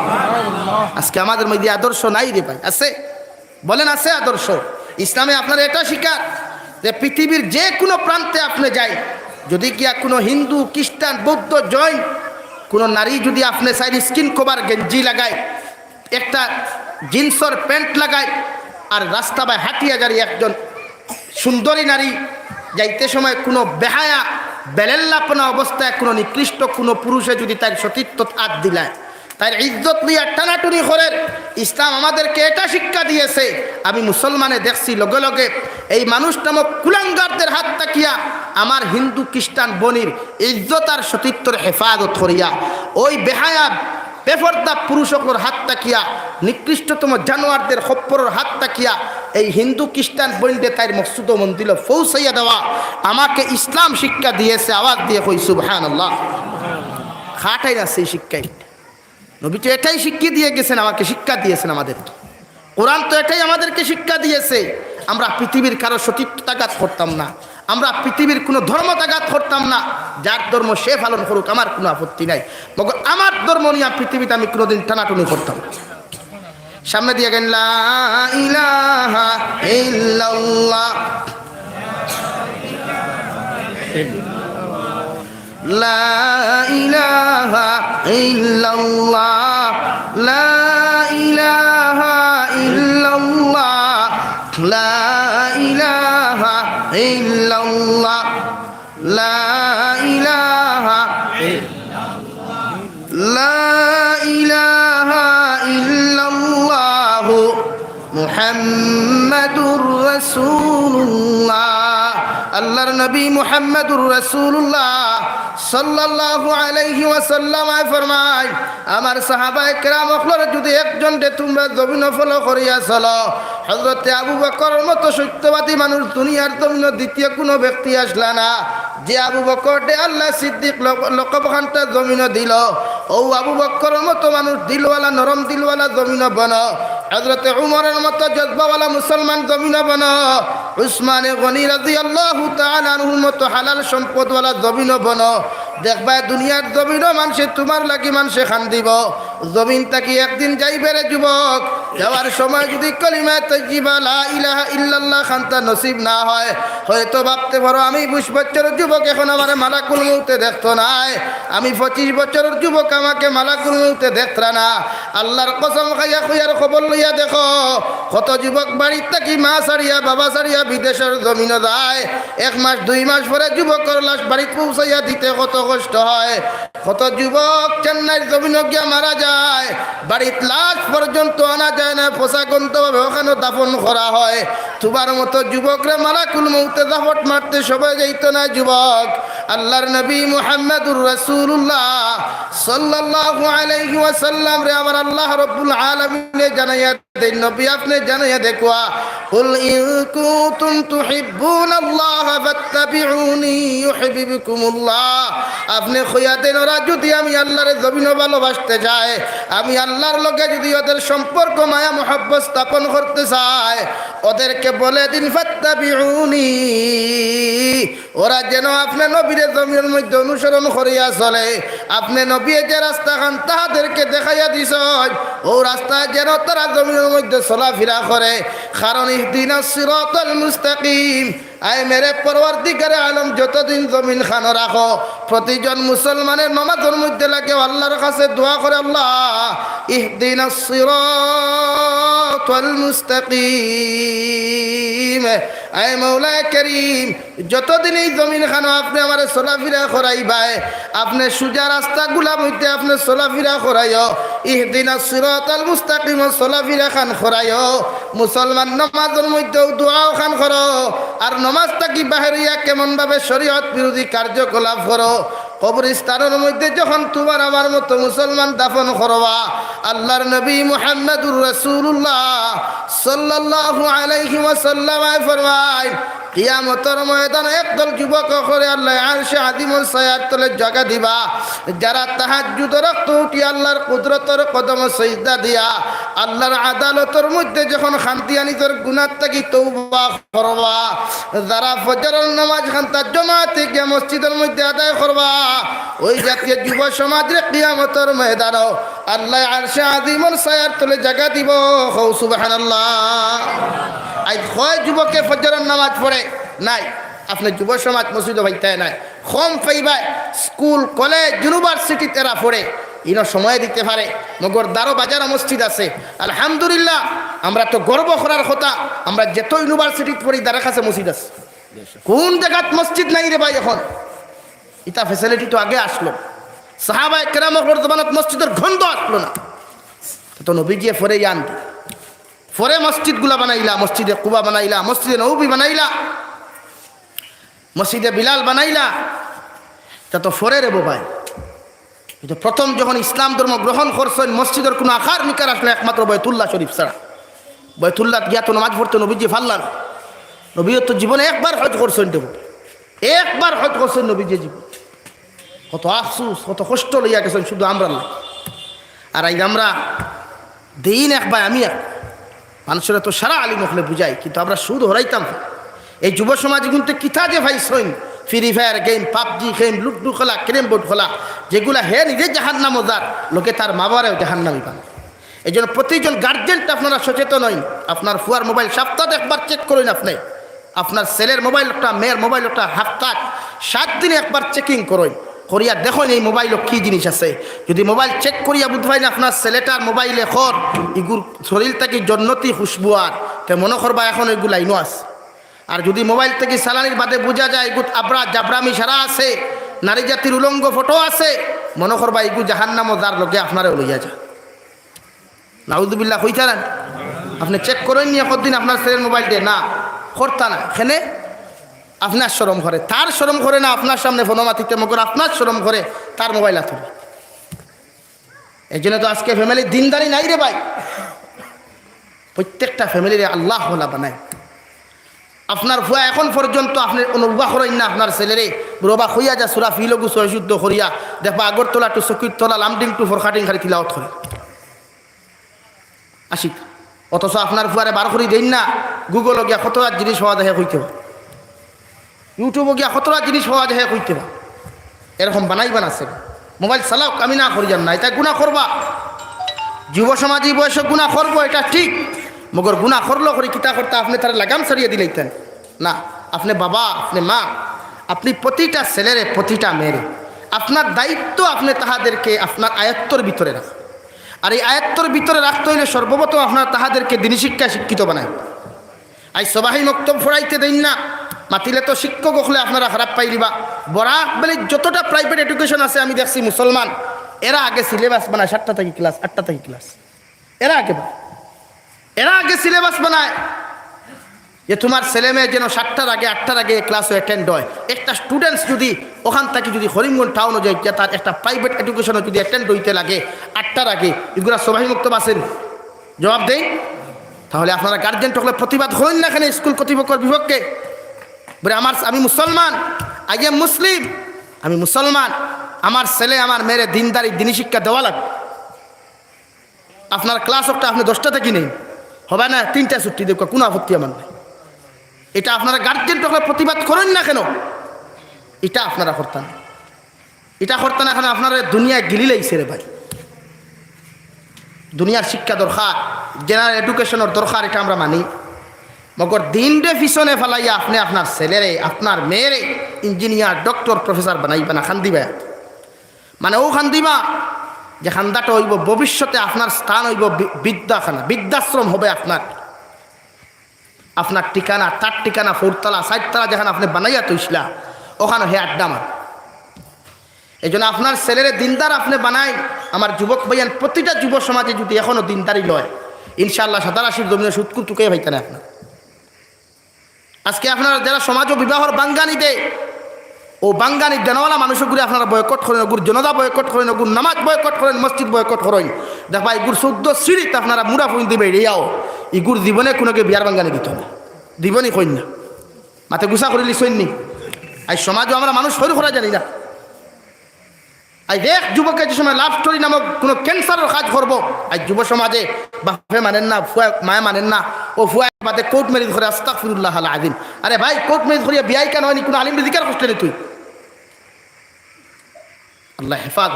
আজকে আমাদের মধ্যে আদর্শ নাই রে ভাই, আছে? বলেন, আছে আদর্শ? ইসলামে আপনার এটা শিখার যে পৃথিবীর যে কোনো প্রান্তে আপনি যাই, যদি গিয়া কোনো হিন্দু, খ্রিস্টান, বৌদ্ধ, জৈন, কোনো নারী যদি আপনি চাইন স্কিন কভার গেঞ্জি লাগায়, একটা জিন্সর প্যান্ট লাগায়, আর রাস্তা বায় হাঁটিয়া যারি একজন সুন্দরী নারী যাইতে সময় কোনো বেহায়া, বেলেল্লাপনা অবস্থায় কোনো নিকৃষ্ট কোনো পুরুষে যদি তার সতীত্বত আত দিলায়, তার ইজ্জত লইয়া টানাটুনি করের। ইসলাম আমাদেরকে এটা শিক্ষা দিয়েছে। আমি মুসলমানে দেখছি লগে লগে এই মানুষ নামক কুলাঙ্গারদের হাত থাকিয়া আমার হিন্দু খ্রিস্টান বনির ইজ্জত আর সতীত্বর হেফাজত করিয়া, ওই বেহায়া বেপর্দা পুরুষ অকলর হাত থাকিয়া, নিকৃষ্টতম জানোয়ারদের খপ্পরর হাত থাকিয়া এই হিন্দু খ্রিস্টান বইনরে তাইর মকসুদ ও মন্দিল পৌঁছাইয়া দেওয়া আমাকে ইসলাম শিক্ষা দিয়েছে। আওয়াজ দিয়ে কই সুবহানাল্লাহ। খাটাই না সেই শিক্ষাই। নবী তো এটাই শিক্ষা দিয়ে গেছেন, আমাকে শিক্ষা দিয়েছেন আমাদেরকে। কোরআন তো এটাই আমাদেরকে শিক্ষা দিয়েছে। আমরা পৃথিবীর কারো সতীত্ব আঘাত করতাম না, আমরা পৃথিবীর কোনো ধর্ম আঘাত করতাম না। যার ধর্ম সে পালন করুক, আমার কোনো আপত্তি নাই, মগর আমার ধর্ম নিয়া পৃথিবীতে আমি কোনোদিন টানাটুনি করতাম না। সামনে দিয়ে গেন, লা ইলাহা ইল্লাল্লাহ। لا إله إلا الله، لا إله إلا الله، لا إله إلا الله، لا إله، لا إله إلا الله، মুহাম্মাদুর রাসূলুল্লাহ। আল্লাহর নবী মুহাম্মাদুর রাসূলুল্লাহ সাল্লাল্লাহু আলাইহি ওয়াসাল্লাম আয় ফরমায়, আমার সাহাবায়ে কেরাম অকলর যদি একজনরে তুমরা জমিনো ফলো করিয়া চলো, হযরতে আবু বকরর মতো সত্যবাদী মানুষ দুনিয়ার জমিনো দ্বিতীয় কোনো ব্যক্তি আসলা না। যে আবু বকররে আল্লাহ সিদ্দিক লক-, লকব খানটা জমিনো দিল, ও আবু বকরর মতো মানুষ দিলওয়ালা, নরম দিলওয়ালা জমিনো বনো। হযরতে উমরর মতো জজবাওয়ালা মুসলমান জমিনো বনো। উসমানে গনি রাদিয়াল্লাহু তাআলা আনহুর মতো হালাল সম্পদওয়ালা জমিনো বনো। দেখবায় দুনিয়ার জমিনো মানষে তুমার লাগি মানষে কান্দিবো। জমিন থাকি একদিন যাইবে রে যুবক, যাওয়ার সময় যদি কলিমায়ে তৈয়্যিবা লা ইলাহা ইল্লাল্লাহ খানটা নসিব না হয়, হয়তো ভাবতে পারো, আমি বিশ বছরর যুবক, এখন আমারে মালাকুল মউতে দেখতো নায়, আমি পঁচিশ বছরর যুবক, আমাকে মালাকুল মউতে দেখতরা না। আল্লাহর কসম খাইয়া কইয়ার খবর লইয়া দেখো, কত যুবক বাড়িত থাকি মা ছাড়িয়া, বাবা ছাড়িয়া বিদেশর জমিনো যায়। এক মাস, দুই মাস পরে যুবকর লাশ বাড়িত পৌঁছাইয়া দিতে কত কষ্ট হয়। কত যুবক চেন্নাইর জমিনো গিয়া মারা যায়, বাড়িত লাশ পর্যন্ত আনা যায় না, পচা গন্ধভাবে ওখানো দাফন করা হয়। তুমার মতো যুবকরে মালাকুল মউতে জাপট মারতে সময় যাইতো না যুবক। আল্লাহর নবী মুহাম্মাদুর রাসূলুল্লাহ সাল্লাল্লাহু আলাইহি ওয়াসাল্লামরে আমার আল্লাহ রাব্বুল আলামিনে জানাইয়া দেন, নবী, আপনে জানাইয়া দেখউক্কা, "কুল ইন কুনতুম তুহিব্বুনাল্লাহা ফাত্তাবিউনি ইউহিব্বুকুমুল্লাহ।" আপনে কইয়া দেন, ওরা যুদি আমি আল্লাহরে জমিনো ভালোবাসতে চায়, আমি আল্লাহর লগে যুদি ওদের সম্পর্ক, মায়া, মহব্বত স্থাপন করতে চায়, ওদেরকে বলে দিন, "ফাত্তাবিউনি।" ওরা যেন আপনে নবীরে জমিনর মধ্যে অনুসরণ করিয়া চলে। আপনে নবীয়ে যে রাস্তাখান তাহাদেরকে দেখাইয়া দিছইন, অউ রাস্তায় যেন তারা জমিনর মধ্যে চলাফিরা করে। কারণ ইহদিনাস সিরাতাল মুস্তাকিম। আয় মেরে পরওয়ারদিগারে আলম, যতদিন জমিন খানো রাখো, প্রতিজন মুসলমানের নমাজর মধ্যে লাগে, আল্লাহর কাছে দোয়া করে, "আল্লাহ, ইহদিনাস সিরাতাল মুস্তাকিম।" আয় মৌলায় করিম, যতদিন এই জমিন খানো আপনে আমারে চলাফিরা করাইবায়, আপনে সুজা রাস্তাগুলা মধ্যে আপনে চলাফিরা করাইও, ইহদিনাস সিরাতাল মুস্তাকিম চলাফিরা খান করাইও। মুসলমান নমাজর মধ্যেও দোয়াও খান করো, আর নমাজ থাকি বাহির অইয়া কেমন ভাবে শরীয়ত বিরোধী কার্যকলাপ করো, কবরস্থানর মধ্যে যখন তুমার আমার মতো মুসলমান দাফন করবা, আল্লাহর নবী মুহাম্মাদুর রাসূলুল্লাহ সাল্লাল্লাহু আলাইহি ওয়াসাল্লাম আয় ফরমাইন, কিয়ামতর ময়দানো একদল যুবক অকলরে আল্লায় আরশে আজিমর ছায়ার তলে জাগা দিবা, যারা তাহাজ্জুদর অক্ত উঠি আল্লাহর কুদরতর কদমো সিজদা দিয়া আল্লাহর আদালতর মধ্যে যখন কান্দিয়া নিজর গুনাহ থাকি তওবা করবা, যারা ফজরর নামাজ খান্তা জমাতে গিয়া মসজিদর মধ্যে আদায় করবা, ওই জাতীয় যুব সমাজরে কিয়ামতর ময়দানো আল্লায় আরশে আজিমর ছায়ার তলে জাগা দিবো। কও সুবহানাল্লাহ। আইজ কয় যুবকে ফজরর নামাজ পড়ে? নাই। আপনে যুব সমাজ মসজিদো পাইতায় নায়, কম পাইবায়। স্কুল, কলেজ, ইউনিভার্সিটিত এরা পড়ে, ইনো সময় দিতে পারে। মগর দারো বাজারো মসজিদ আছে, আলহামদুলিল্লাহ। আমরা তো গর্ব করার কথা, আমরা যেত ইউনিভার্সিটিত পড়ি, দারো কাছে মসজিদ আছে। কোন জাগাত মসজিদ নাই রে ভাই এখন? ইতা facility তো আগে আছলো, সাহাবায়ে কেরাম অকলর জমানাত মসজিদর গন্ধ আছলো না। তো নবীজিয়ে পরে ইয়ান দি, পরে মসজিদগুলা বানাইলা, মসজিদে কুবা বানাইলা, মসজিদে নববী বানাইলা, মসজিদে বিলাল বানাইলা। ইতা তো পরে রে বাবাই। ইতা প্রথম যখন ইসলাম ধর্ম গ্রহণ করছইন, মসজিদর কুনু আকার নিকার আছলো না, একমাত্র বয়তুল্লাহ শরীফ ছাড়া। বয়তুল্লাহত গিয়া তো নামাজ পড়তে নবীজি পারলা না। নবীয়ে তো জীবনে একবার হজ করছইন দেব, একবার হজ করছইন নবীজি জীবনে। কত আফসুস, কত কষ্ট লইয়া গেছইন শুধু আমরার লাগি। আর আইজ আমরা দিন এক ভাই আমি এক, মানুষরে তো সারা আলিম অকলে বুঝাই, কিন্তু আমরা সুদ হরাইতাম না। এই যুব সমাজ কিন্তু কিতা যে পাইছইন, free fire game, PUBG game, ludo খেলা, ক্যারম বোর্ড খেলা, যেগুলা হে নিজে জাহান্নামো যার, লগে তার মা বাবারেও জাহান্নামি বানায়। এই জন্য প্রতিজন গার্জেন আপনারা সচেতন অইন, আপনার ফুয়ার মোবাইল সপ্তাহে একবার চেক করইন আপনে। আপনার ছেলের মোবাইল একটা, মেয়ের মোবাইল একটা, হাপ্তাত সাত দিনে একবার চেকিং করইন, করিয়া দেখইন এই মোবাইলো কি জিনিস আছে। যদি মোবাইল চেক করিয়া বুঝবাইন আপনার ছেলেটার মোবাইলে খর, ইগুর শরীর থাকি জন্নতি খুশবু আর, তে মনো করবা এখন ইগু লাইনো আছে। আর যদি মোবাইল থাকি চালানির বাদে বুঝা যায় ইগুত আবরা জাবরামি সারা আছে, নারী জাতির উলঙ্গ ফটো আছে, মনো করবা ইগু জাহান্নামো যার, লগে আপনারেও লইয়া যায়। নাউজুবিল্লাহ কইতা না? আপনে চেক করইন নি একদিন আপনার ছেলের মোবাইল দে না, করতা না। কেনে? আপনার শরম করে, তার শরম করে না আপনার সামনে ফোনো মাতিতে, মগর আপনার শরম করে তার মোবাইল আতো। এই জন্য তো আজকে ফ্যামিলি দিনদারি নাই রে ভাই। প্রত্যেকটা ফ্যামিলিরে আল্লাহ ওয়ালা বানায়। আপনার ফুয়া এখন পর্যন্ত আপনে অনুবাহ করইন না আপনার ছেলেরে, বুড়োবা কইয়া যা সুরা ফিলগু ছয় শুদ্ধ করিয়া, দেখবা আগরতলা টু সকিরতলা, লামডিং টু ফরকাটিং খালি তিলাওয়াত করে। আশিক। অথচ আপনার ফুয়ারে বার করি দেইন না, Google-ও গিয়া কতটা জিনিস পাওয়া যায় হে কইতে পারে, YouTube-ও গিয়া কতটা জিনিস পাওয়া যায় হে কইতে পারে। এরকম বানাইবা না ছেলে। মোবাইল চালাউক, আমি না করিয়ার না, ইতা গুনা করবা। যুব সমাজ ই বয়সো গুনা করবো, ইটা ঠিক। মগর গুনা করলো করি কিতা করতা, আপনে তারে লাগাম ছাড়িয়া দিলাইতেন। না, আপনে বাবা, আপনে মা, আপনে প্রতিটা ছেলেরে, প্রতিটা মেয়েরে, আপনার দায়িত্ব আপনে তাহাদেরকে আপনার আয়ত্তর ভিতরে রাখা। আর এই আয়াত্তর ভিতরে রাখতে অইলে সর্বপ্রথম আপনারা তাহাদেরকে দিনী শিক্ষায় শিক্ষিত বানাইন। আইজ সবাহি মক্তব পড়াইতে দেইন না, মাতিলে তো শিক্ষক অকলে আপনারা খারাপ পাইলিবা। বরাক ভ্যালির যতটা প্রাইভেট এডুকেশন আছে আমি দেখছি মুসলমান, এরা আগে সিলেবাস বানায় সাতটা থাকি ক্লাস, আটটা থাকি ক্লাস। এরা আগে বানায়, এরা আগে সিলেবাস বানায় যে তোমার ছেলে মেয়ে যেন সাতটার আগে, আটটার আগে ক্লাসও অ্যাটেন্ড হয়। একটা স্টুডেন্টস যদি ওখান থাকি যদি করিমগঞ্জ টাউনও যায়, গিয়া তার একটা প্রাইভেট এডুকেশনও যদি অ্যাটেন্ড অইতে লাগে আটটার আগে, ইগুলা সবাহি মক্তব আছে নি? জবাব দেইন। তাহলে আপনারা গার্জিয়ান অকলে প্রতিবাদ করইন না কেনে স্কুল কর্তৃপক্ষর বিপক্ষে? বলে, "আমার, আমি মুসলমান, I am Muslim, আমি মুসলমান, আমার ছেলে আমার মেয়েরে দিনদারি, দিনী শিক্ষা দেওয়া লাগবে।" আপনার ক্লাস একটা আপনি দশটা থাকি নেইন, হবে না, তিনটা ছুটি দেউক্কা, কোনো আপত্তি আমার নাই। এটা আপনারা গার্জিয়ান অকলে প্রতিবাদ করইন না কেনে? এটা আপনারা করতা না, এটা করতা না কেনে? আপনারে দুনিয়ায় গিলি লাইছে রে ভাই। দুনিয়ার শিক্ষা দরকার, জেনারেল এডুকেশনর দরকার, এটা আমরা মানি। মগর দিনরে পিছনে ফালাইয়া আপনে আপনার ছেলেরে, আপনার মেয়েরে ইঞ্জিনিয়ার, ডক্টর, প্রফেসর বানাইবা না, কান্দিবা। মানে অউ কান্দিবা যে কান্দাটা অইবো ভবিষ্যতে আপনার স্থান অইবো বি-, বৃদ্ধাখানা, বৃদ্ধাশ্রম হবে আপনার। আপনার ঠিকানা, তার ঠিকানা, ফৌরতলা, চাইরতলা যেখান আপনে বানাইয়া থইছলা, ওখানো হে আড্ডা মার। এই জন্য আপনার ছেলেরে দিনদার আপনে বানাইন। আমার যুবক ভাইয়ান, প্রতিটা যুব সমাজে যদি এখনো দিনদারি লয়, ইনশাআল্লাহ সাদা রাশির জমিনে সুদখুর তুকাইয়া পাইতা না আপনার। আজকে আপনারা যারা সমাজো বিবাহর বাঙ্গানি দেয়, অউ বাঙ্গানি দেনওয়ালা মানুষগুরে আপনারা বয়কট করইন, অগুর জনাজা বয়কট করইন, অগুর নামাজ বয়কট করইন, মসজিদ বয়কট করইন। দেখবা, ইগুর চৌদ্দ সিঁড়িত আপনারা মুড়া ফুইন দিবা, এড়িয়াও। ইগুর জীবনে কুনুগে বিয়ার বাঙ্গানি দিত না, দিবনি কইন না। মাতে গুছা করিলিছইন নি? আইজ সমাজো আমরা মানুষ হইর করা জানি না। আইজ এক যুবকে যে সময় লাভ স্টোরি নামক কুনু ক্যান্সারর কাজ করবো, আইজ যুব সমাজে বাপে মানেন না, ফুয়া মায়ে মানেন না, অউ ফুয়া বাদে কোর্ট ম্যারেজ করে, আস্তাগফিরুল্লাহ আল আজিম। আরে ভাই, কোর্ট ম্যারেজ করিয়া বিয়া কেনে অয়নি, কুনু আলিমরে জিকার করছলে নি তুই? আল্লায় হেফাজত,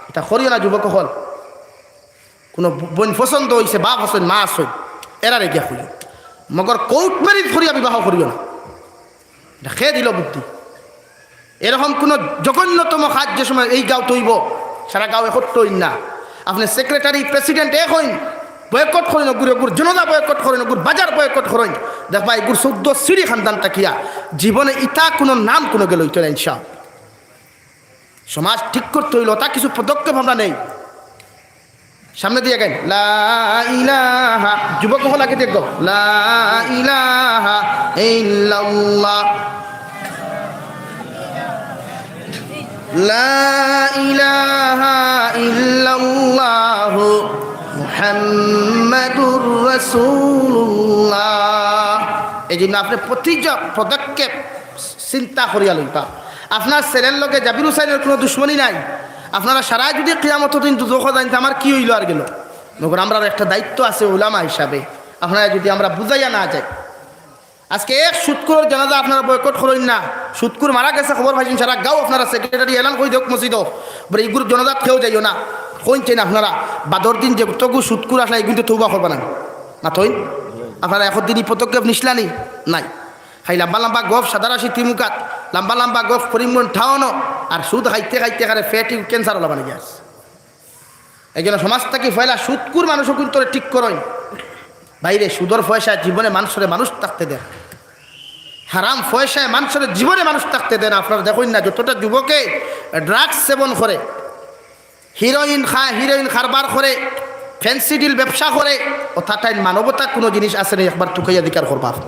ইতা করিও না যুবক অকল। কুনু বইন পছন্দ অইছে, বাপ আছইন, মা আছইন, এরারে গিয়া কইও। মগর কোর্ট ম্যারেজ করিয়া বিবাহ করিও না। ইটা কে দিল বুদ্ধি? এরকম কুনু জঘন্যতম কাজ যে সময় এই গাঁওত অইবো, সারা গাঁও একত্র অইন না। আপনে সেক্রেটারি, প্রেসিডেন্ট এক অইন, বয়কট করইন, অগুর, অগুর জনাজা বয়কট করইন, অগুর বাজার বয়কট করইন। দেখবা, ইগুর চৌদ্দ সিঁড়ি খান্দান থাকিয়া জীবনে ইতা কুনু নাম কুনুগে লইতো না, ইনশাআল্লাহ। সমাজ ঠিক করতে অইলে অতা কিছু পদক্ষেপ আমরা নেই। সামনে দিয়া গাইন, লা ইলাহা, যুবক অকল আগে দেখো, লা ইলাহা ইল্লাল্লাহ, লা ইলাহা ইল্লাল্লাহু মুহাম্মাদুর রাসূলুল্লাহ। এই জন্য আপনে প্রতিটা পদক্ষেপ চিন্তা করিয়া লইবা। আপনার ছেলের লগে জাবির হুসাইনের কুনু দুশমনি নাই। আপনারা সারায় যদি কিয়ামতর দিন দুজখো যাইন, তে আমার কি অইলো আর গেলো? মগর আমরার একটা দায়িত্ব আছে উলামা হিসাবে, আপনারা যদি আমরা বুঝাইয়া না যাই। আজকে এক সুদখুরর জানাজা আপনারা বয়কট করইন না। সুদখুর মারা গেছে, খবর পাইছইন, সারা গাঁও আপনারা সেক্রেটারি এলান করি দেউক মসজিদো, বলে, "ইগুর জানাজাত কেউ যাইও না।" কইন চাইন আপনারা, বাদর দিন যে তগু সুদখুর আসলা, ইগুইন্তে তৌবা করবা না, না তইন? আপনারা একদিন ই পদক্ষেপ নিছলা নি? নাই। খালি লাম্বা লাম্বা গফ সাদা রাশি তিমুকাত, লাম্বা লাম্বা গফ করিমগঞ্জ টাউনো, আর সুদ খাইতে খাইতে খারে ফ্যাটি ক্যান্সার অলা বানাই গেছে। এই জন্য সমাজ থাকি পয়লা সুদখুর মানুষ অগুইন্তরে ঠিক করইন। ভাইরে, সুদর পয়সা জীবনে মানষরে মানুষ থাকতে দেয় না। হারাম পয়সায় মানষরে জীবনে মানুষ থাকতে দেয় না। আপনারা দেখইন না, যতটা যুবকে ড্রাগস সেবন করে, হিরোইন খায়, হিরোইন কারবার করে, ফেন্সিডিল ব্যবসা করে, অতা তাইন মানবতা কুনু জিনিস আছে নি, একবার তুকাইয়া জিকার করবা আপনে।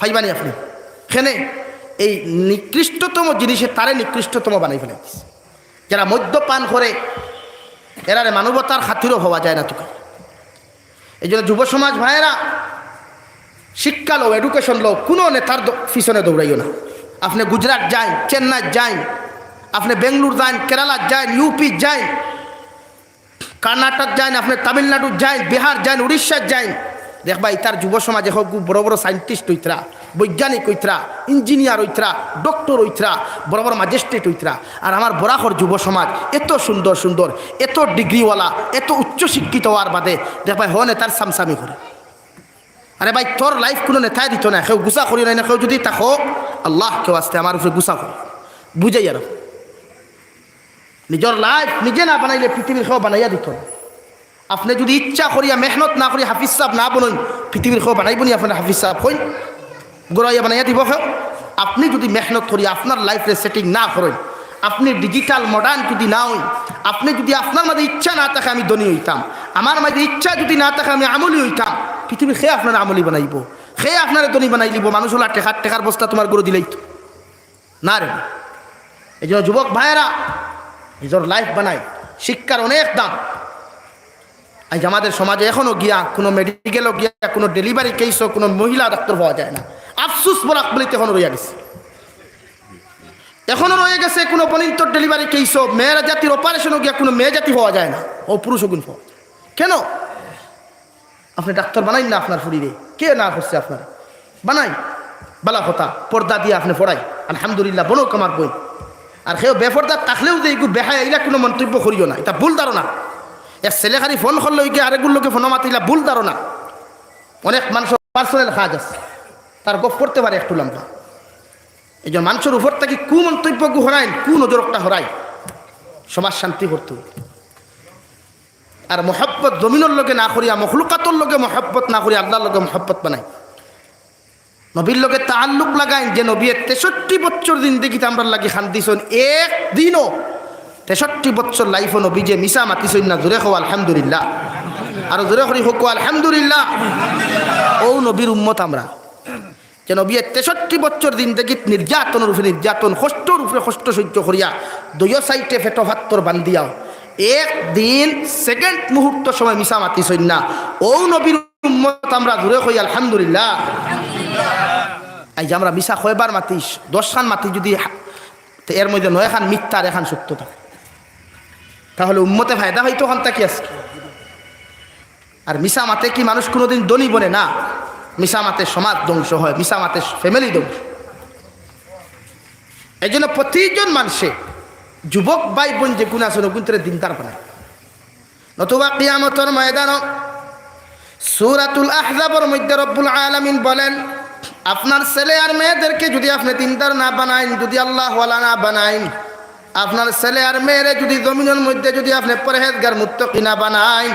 পাইবা নি আপনে? কেনে এই নিকৃষ্টতম জিনিসে তারে নিকৃষ্টতম বানাই ফালাইছে। যারা মদ্যপান করে, এরারে মানবতার খাতিরও পাওয়া যায় না তুকাইয়া। এই জন্য যুব সমাজ ভাইয়েরা, শিক্ষা লও, এডুকেশন লও, কুনু নেতার দ-, পিছনে দৌড়াইও না। আপনে গুজরাট যাইন, চেন্নাই যাইন, আপনে বেঙ্গালুর যাইন, কেরালা যাইন, ইউপি যাইন, কর্ণাটক যাইন, আপনে তামিলনাড়ু যাইন, বিহার যাইন, উড়িষ্যা যাইন, দেখবা ইতার যুব সমাজ অখন খুব বড় বড় সায়েন্টিস্ট অইতরা, বৈজ্ঞানিক অইতরা, ইঞ্জিনিয়ার অইতরা, ডক্টর অইতরা, বড় বড় ম্যাজিস্ট্রেট অইতরা। আর আমার বরাকর যুব সমাজ এত সুন্দর সুন্দর, এত ডিগ্রিওয়ালা, এত উচ্চ শিক্ষিত অওয়ার বাদে দেখবা হ নেতার সামসামি করে। আরে ভাই, তোর লাইফ কুনু নেতায় দিত না। কেউ গুছা করিও না, কেউ যদি থাকো, আল্লাহকে ওয়াস্তে আমার উপরে গুছা করো, বুঝাইয়া রাখো। নিজর লাইফ নিজে না বানাইলে পৃথিবীর কেউ বানাইয়া দিত না। আপনে যুদি ইচ্ছা করিয়া মেহনত না করি হাফিজ সাব না বনইন, পৃথিবীর কেউ বানাইবো নি আপনারে হাফিজ সাব? কইন, গড়াইয়া বানাইয়া দিবো কেউ? আপনে যুদি মেহনত করি আপনার লাইফরে সেটিং না করইন, আপনে ডিজিটাল মডার্ন যুদি না অইন, আপনে যুদি আপনার মাঝে ইচ্ছা না থাকে আমি ধনী অইতাম, আমার মাঝে ইচ্ছা যুদি না থাকে আমি আমলি অইতাম, পৃথিবীর কে আপনারে আমলি বানাইবো? কে আপনারে ধনী বানাইলিবো? মানুষ অলা টেকার টেকার বস্তা তুমার গরু দিলাইতো না রে। এই জন্য যুবক ভাইয়েরা, নিজর লাইফ বানাই, শিক্ষার অনেক দাম। আজ আমাদের সমাজে এখনো গিয়া কোনো মেডিকেলও গিয়া কোনো ডেলিভারি কেসও কোনো মহিলা ডাক্তার পাওয়া যায় না। আফসুস বলা বলিতে এখনো রইয়া গেছে, এখনো রয়ে গেছে কোনো বনিন্তর ডেলিভারি কেসও মেয়েরা জাতির অপারেশনও গিয়া কোনো মেয়ে জাতি পাওয়া যায় না, ও পুরুষ গুণ পাওয়া যায়। কেন? আপনে ডাক্তার বানাইন না আপনার ফুরিরে, কে না করছে আপনারে? বানাইন, বালা কথা, পর্দা দিয়া আপনে পড়াইন, আলহামদুলিল্লাহ, বনউক আমার বইন। আর কেউ বেপর্দা থাকলেও যে এগু বেহায়া, ইলা কোনো মন্তব্য করিও না, ইটা ভুল ধারণা। এক ছেলে খালি ফোন করলে ওই গিয়া আরেকগুর লগে ফোনো মাতিলা, ভুল ধারণা। অনেক মানুষর পার্সোনাল কাজ আছে, তার গফ করতে পারে একটু লম্বা। এই জন্য মানুষর উপর থাকি কুমন্তব্যগু হরাইন, কুনজরটা হরাইন, সমাজ শান্তি করতে অইবো। আর মহব্বত জমিনর লগে না করিয়া, মখলুকাতর লগে মহব্বত না করিয়া, আল্লাহর লগে মহব্বত বানাই। নবীর লগে তাআল্লুক লাগাইন, যে নবীয়ে তেষট্টি বছর জিন্দেগিত আমরার লাগি কান্দিছইন, এক দিনও, তেষট্টি বছর লাইফও নবীজিয়ে মিছা মাতিছইন না। জোরে কও আলহামদুলিল্লাহ, আরো জোরে করি কও আলহামদুলিল্লাহ। অউ নবীর উম্মত আমরা। যে নবীয়ে তেষট্টি বছর জিন্দেগিত নির্যাতনর উপরে নির্যাতন, কষ্টর উপরে কষ্ট সহ্য করিয়া, দুইও সাইডে পেটো ফাত্তর বান্ধিয়াও, এক দিন সেকেন্ড মুহূর্ত সময় মিছা মাতিছইন না। অউ নবীর উম্মত আমরা, জোরে কই আলহামদুলিল্লাহ। এই যে আমরা মিছা কয়বার মাতিস, দশখান মাতি যুদি হা-, তে এর মধ্যে নয়খান মিথ্যা আর এখান সত্য থাকে, তাহলে উম্মতে ফায়দা হইতো কোনটা কি আছে? আর মিছা মাতে কি মানুষ কোনোদিন ধনী বনে না? মিছা মাতে সমাজ ধ্বংস হয়, মিছা মাতে ফ্যামিলি ধ্বংস। এই জন্য প্রতিজন মানুষে, যুবক ভাই বোন যে গুণ আছে, ওগুন তারা দিনদার বানায়। নতুবা কিয়ামতর ময়দানো সূরাতুল আহজাবর মধ্যে রব্বুল আলামিন বলেন, আপনার ছেলে আর মেয়েদেরকে যুদি আপনে দিনদার না বানাইন, যুদি আল্লাহওয়ালা না বানাইন, আপনার ছেলে আর মেয়েরে যুদি জমিনর মধ্যে যুদি আপনে পরহেজগার মুত্তাকি না বানাইন,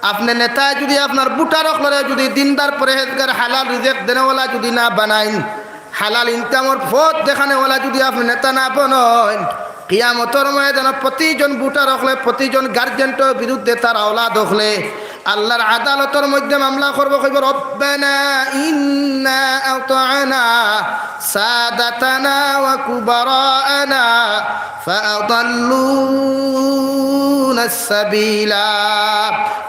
আপনে নেতায় যুদি আপনার ভোটার অকলরে যুদি দিনদার পরহেজগার হালাল রিজেক দেনেওয়ালা যুদি না বানাইন, হালাল ইনকামর পথ দেখানেওয়ালা যুদি আপনে নেতা না বনইন, কিয়ামতর ময়দানো প্রতিজন ভোটার অকলে, প্রতিজন গার্জেন্টর বিরুদ্ধে তার আওলাদ অকলে আল্লাহর আদালতর মধ্যে মামলা করবো, কইবো, "রব্বানা ইন্না আতা'না সাদাতানা ওয়া কুবারা'না ফাআদাল্লুনাস সাবিলা।"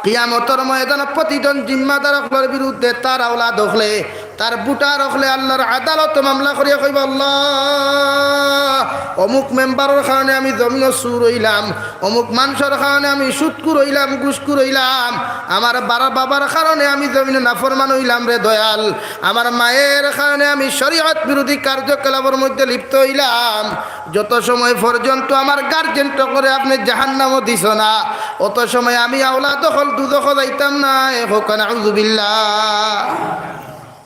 কিয়ামতর ময়দানো প্রতিজন জিম্মাদার অকলর বিরুদ্ধে তার আওলাদ অকলে, তার ভোটার অকলে আল্লাহর আদালতো মামলা করিয়া কইবো, "আল্লাহ, অমুক মেম্বারর কারণে আমি জমিনো চুর অইলাম, অমুক মানষর কারণে আমি সুদখুর অইলাম, ঘুষখুর অইলাম, আমার বার-, বাবার কারণে আমি জমিনো নাফরমান অইলাম রে দয়াল, আমার মায়ের কারণে আমি শরীয়ত বিরোধী কার্যকলাপর মধ্যে লিপ্ত অইলাম। যত সময় পর্যন্ত আমার গার্জেন্ট অকলরে আপনে জাহান্নামো দিছো না, অত সময় আমি আওলাদ অকল দুজখো যাইতাম না।" এ কউক্কা নাউজুবিল্লাহ।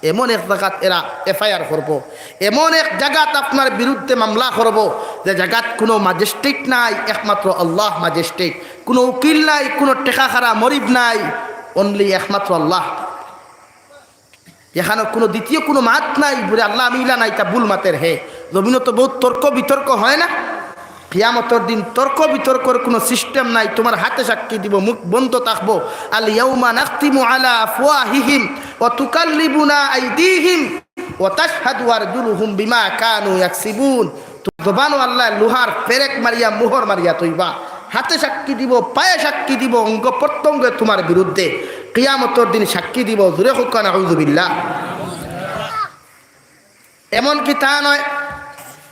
এমন এক জাগাত এরা এফআইআর করবো, এমন এক জাগাত আপনার বিরুদ্ধে মামলা করবো, যে জাগাত কোনো ম্যাজিস্ট্রেট নাই, একমাত্র আল্লাহ ম্যাজিস্ট্রেট, কোনো উকিল নাই, কোনো টেকাখারা মরিদ নাই, অনলি একমাত্র আল্লাহ। এখানো কোনো দ্বিতীয় কোনো মাত নাই, বুলে, "আল্লাহ, আমি ইলা নায়, ইতা ভুল মাতের হে।" জমিনো তো বউত তর্ক বিতর্ক হয় না? কিয়ামতর দিন তর্ক বিতর্কর কোনো সিস্টেম নাই। তুমার হাতে সাক্ষী দিবো, মুখ বন্ধ থাকবো। "আল ইয়াউমা নাখতিমু আলা আফওয়াহিহিম ওয়া তুকাল্লিমুনা আইদিহিম ওয়া তাশহাদু আরজুলুহুম বিমা কানু ইয়াকসিবুন।" তুমার জবানো আল্লায় লোহার পেরেক মারিয়া, মোহর মারিয়া থইবা। হাতে সাক্ষী দিবো, পায়ে সাক্ষী দিবো, অঙ্গ প্রত্যঙ্গে তুমার বিরুদ্ধে। কিয়ামতর দিন সাক্ষী দিবো। জোরে কউক্কা নাউজুবিল্লাহ। এমনকি তা নয়,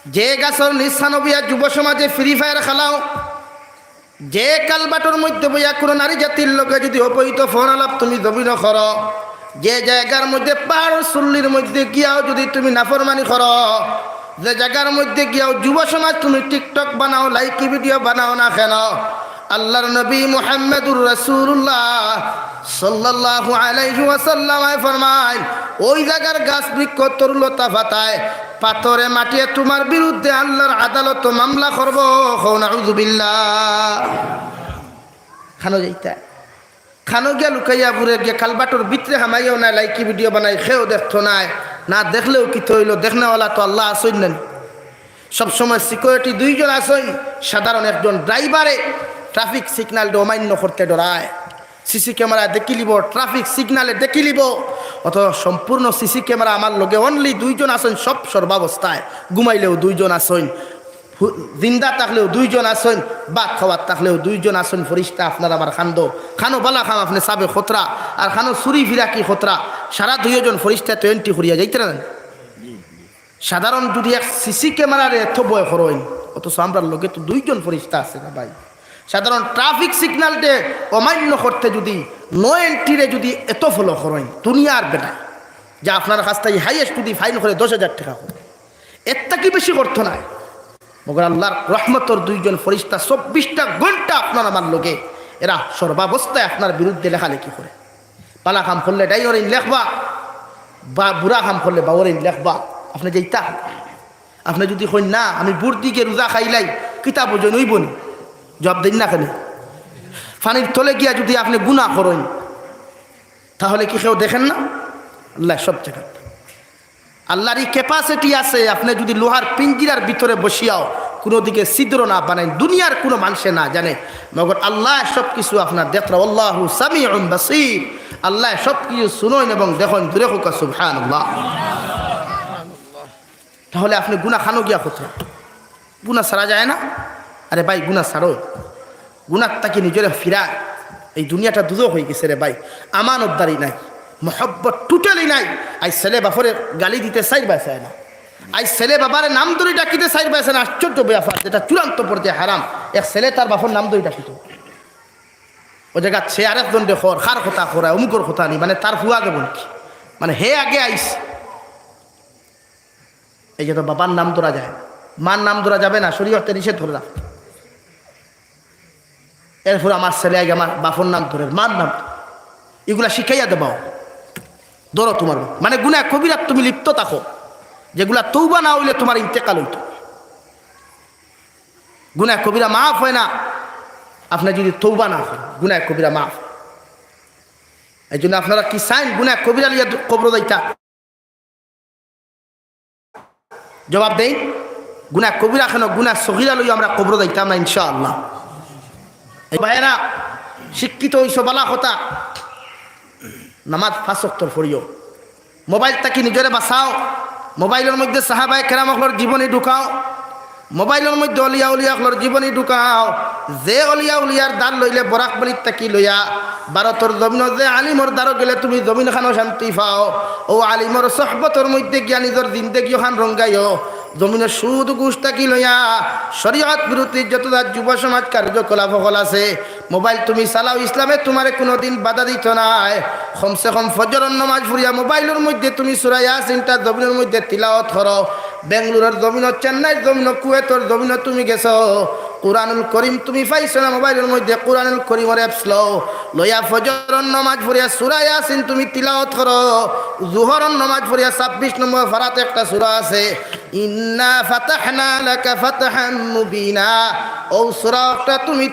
যে গাছর নিচ থানো বইয়া যুব সমাজে ফ্রি ফায়ার খেলাও, যে কালবাটর মধ্যে বইয়া কোনো নারী জাতির লগে যুদি অবৈধ ফোন আলাপ তুমি জমিনো করো, যে জাগার মধ্যে পাহাড়র চুল্লির মধ্যে গিয়াও যুদি তুমি নাফরমানি করো, যে জাগার মধ্যে গিয়াও যুব সমাজ তুমি TikTok বানাও, লাইকি ভিডিও বানাও না কেন, আল্লাহর নবী মুহাম্মাদুর রাসূলুল্লাহ সাল্লাল্লাহু আলাইহি ওয়াসাল্লামে ফরমাইন, ওই জাগার গাছ বৃক্ষ তরুলতা পাতায়, পাথরে মাটিয়ে তুমার বিরুদ্ধে আল্লাহর আদালতো মামলা করবো। কও নাউজুবিল্লাহ। খানো যাইতা। খানো গিয়া লুকাইয়া বুড়ে গিয়া কালবাটর ভিতরে হামাইয়াও নায়, লাইকি ভিডিও বানাই, কেউ দেখতো নায়। না দেখলেও কিতা অইলো, দেখনেওয়ালা তো আল্লাহ আছইন না নি? সবসময় সিকিউরিটি দুইজন আছইন, সাধারণ একজন ড্রাইভারে ট্রাফিক সিগনালটা অমান্য করতে ডরায়, সিসি ক্যামেরায় দেখিলিবো, ট্রাফিক সিগনালে দেখিলিবো। অথচ সম্পূর্ণ সিসি ক্যামেরা আমার লগে, অনলি দুইজন আছইন, সব সর্বাবস্থায়, ঘুমাইলেও দুইজন আছইন, হু-, জিন্দা থাকলেও দুইজন আছইন, ভাত খাওয়াত থাকলেও দুইজন আছইন। ফিরিস্তা আপনার আমার খান্দো, খানো বালা কাম আপনে সাবে খতরা, আর খানো চুরি ফিরাকি খতরা, সারা দুইজন ফিরিস্তা তো এন্ট্রি করিয়া যাইতে না। সাধারণ যদি এক সিসি ক্যামেরারে এত ভয় করইন, অথচ আমরার লগে তো দুইজন ফিরিস্তা আছে না ভাই। সাধারণ ট্রাফিক সিগনালরে অমান্য করতে যদি নো এন্ট্রিরে যদি এত ফলো করইন দুনিয়ার বেলায়, যা আপনার কাছ থাকি হাইয়েস্ট যদি ফাইন করে দশ হাজার টেকা করে, এর থাকি বেশি করতো নায়। মগর আল্লাহর রহমতর দুইজন ফিরিস্তা চব্বিশটা ঘন্টা আপনার আমার লগে, এরা সর্বাবস্থায় আপনার বিরুদ্ধে লেখালেখি করে। বালা কাম করলে ডাইনর ইন লেখবা, বা বুরা কাম করলে বাউর ইন লেখবা। আপনে যেইতা, আপনে যদি কইন, "না, আমি বুট দিকে রোজা খাইলাই, কিতা বুঝইন অইবো নি?" জবাব দেইন না কেনে? পানির তলে গিয়া যদি আপনে গুনা করইন, তাহলে কি কেউ দেখেন না? আল্লাহ সব জাগাত। আল্লাহর ই ক্যাপাসিটি আছে, আপনে যদি লোহার পিঞ্জিরার ভিতরে বসিয়াও কোনো দিকে ছিদ্র না বানাইন, দুনিয়ার কোনো মানষে না জানে, মগর আল্লাহ সব কিছু আপনার দেখরা। আল্লাহু সামিউন বাসীর, আল্লাহ সব কিছু শুনইন এবং দেখইন। জোরে কউক্কা সুবহানাল্লাহ। তাহলে আপনে গুনা খানো গিয়া করতা, গুনা ছাড়া যায় না। আরে ভাই, গুনা ছাড়ো, গুনার থাকি নিজরে ফিরায়। এই দুনিয়াটা দুজখ অইগেছে রে ভাই, আমানতদারি নাই, মহব্বত টোটালি নাই। আইজ ছেলে বাফরে গালি দিতে চাইর বায় চায় না, আইজ ছেলে বাবারে নাম ধরি ডাকিতে চাইর বায় চায় না। আশ্চর্য ব্যাপার, যেটা চূড়ান্ত পর্যায়ে হারাম, এক ছেলে তার বাফর নাম ধরি ডাকিতো। ও জাগাত সে আরেকজনরে কর, কার কথা করায়, অমুকর কথা নি, মানে তার ফুয়া দেবো নাকি, মানে হে আগে আইস। এই যে তো বাবার নাম ধরা যায়, মার নাম ধরা যাবে না, শরীয়তে নিষেধ করে রাখে। এরপর আমার ছেলে আগে আমার বাফর নাম ধরে, মার নাম ধরে। ইগুলা শিখাইয়া দেবাও, ধরো তোমার বাপ। মানে গুনাহ কবিরাত তুমি লিপ্ত থাকো, যেগুলা তৌবা না অইলে তোমার ইন্তেকাল অইতো। গুনাহ কবিরা মাফ অয় না, আপনে যদি তৌবা না করইন, গুনাহ কবিরা মাফ। এই জন্য আপনারা কি চাইন, গুনাহ কবিরা লইয়া দু-, কবরো যাইতা? জবাব দেইন, গুনাহ কবিরা কেন, গুনাহ সগিরা লইয়া আমরা কবরো যাইতাম না ইনশাআল্লাহ। এই ভাইয়েরা, শিক্ষিত অইছো, বালা কথা, নামাজ পাঁচ ওয়াক্তর পড়িও, মোবাইল থাকি নিজরে বাঁচাও, মোবাইলর মধ্যে সাহাবায়ে কেরাম অকলর জীবনী ঢুকাও, মোবাইলর মধ্যে অলিয়া উলিয়া অকলর জীবনী ঢুকাও। যে অলিয়া উলিয়ার ধার লইলে বরাক ভ্যালির থাকি লইয়া ভারতর জমিনো যে আলিমর ধারো গেলে তুমি জমিন খানো শান্তি পাও, অউ আলিমর সোহবতর মধ্যে গিয়া নিজর জিন্দেগি খান রঙ্গাইও। জমিনো সুদ ঘুষ থাকি লইয়া শরীয়ত বিরোধী যত যা যুব সমাজ কার্যকলাপ অকল আছে, মোবাইল তুমি চালাও, ইসলামে তোমারে কুনুদিন বাধা দিতো নায়। কমসে কম ফজরর নমাজ পড়িয়া মোবাইলর মধ্যে তুমি সূরা ইয়াসিনটা জমিনর মধ্যে তিলাওয়াত করো। বেঙ্গালুরর জমিনো, চেন্নাইর জমিনো, কুয়েতর জমিনো তুমি গেছো, কুরআনুল করিম তুমি পাইছো না মোবাইলর মধ্যে, কুরআনুল করিমর অ্যাপস লও, লইয়া ফজরর নমাজ পড়িয়া সূরা ইয়াসিন তুমি তিলাওয়াত করো। জুহরর নমাজ পড়িয়া ছাব্বিশ নম্বর পারাত একটা সূরা আছে, ইন্না ফাতাহনা লাকা ফাতহাম মুবিনা, অউ সূরা একটা তুমি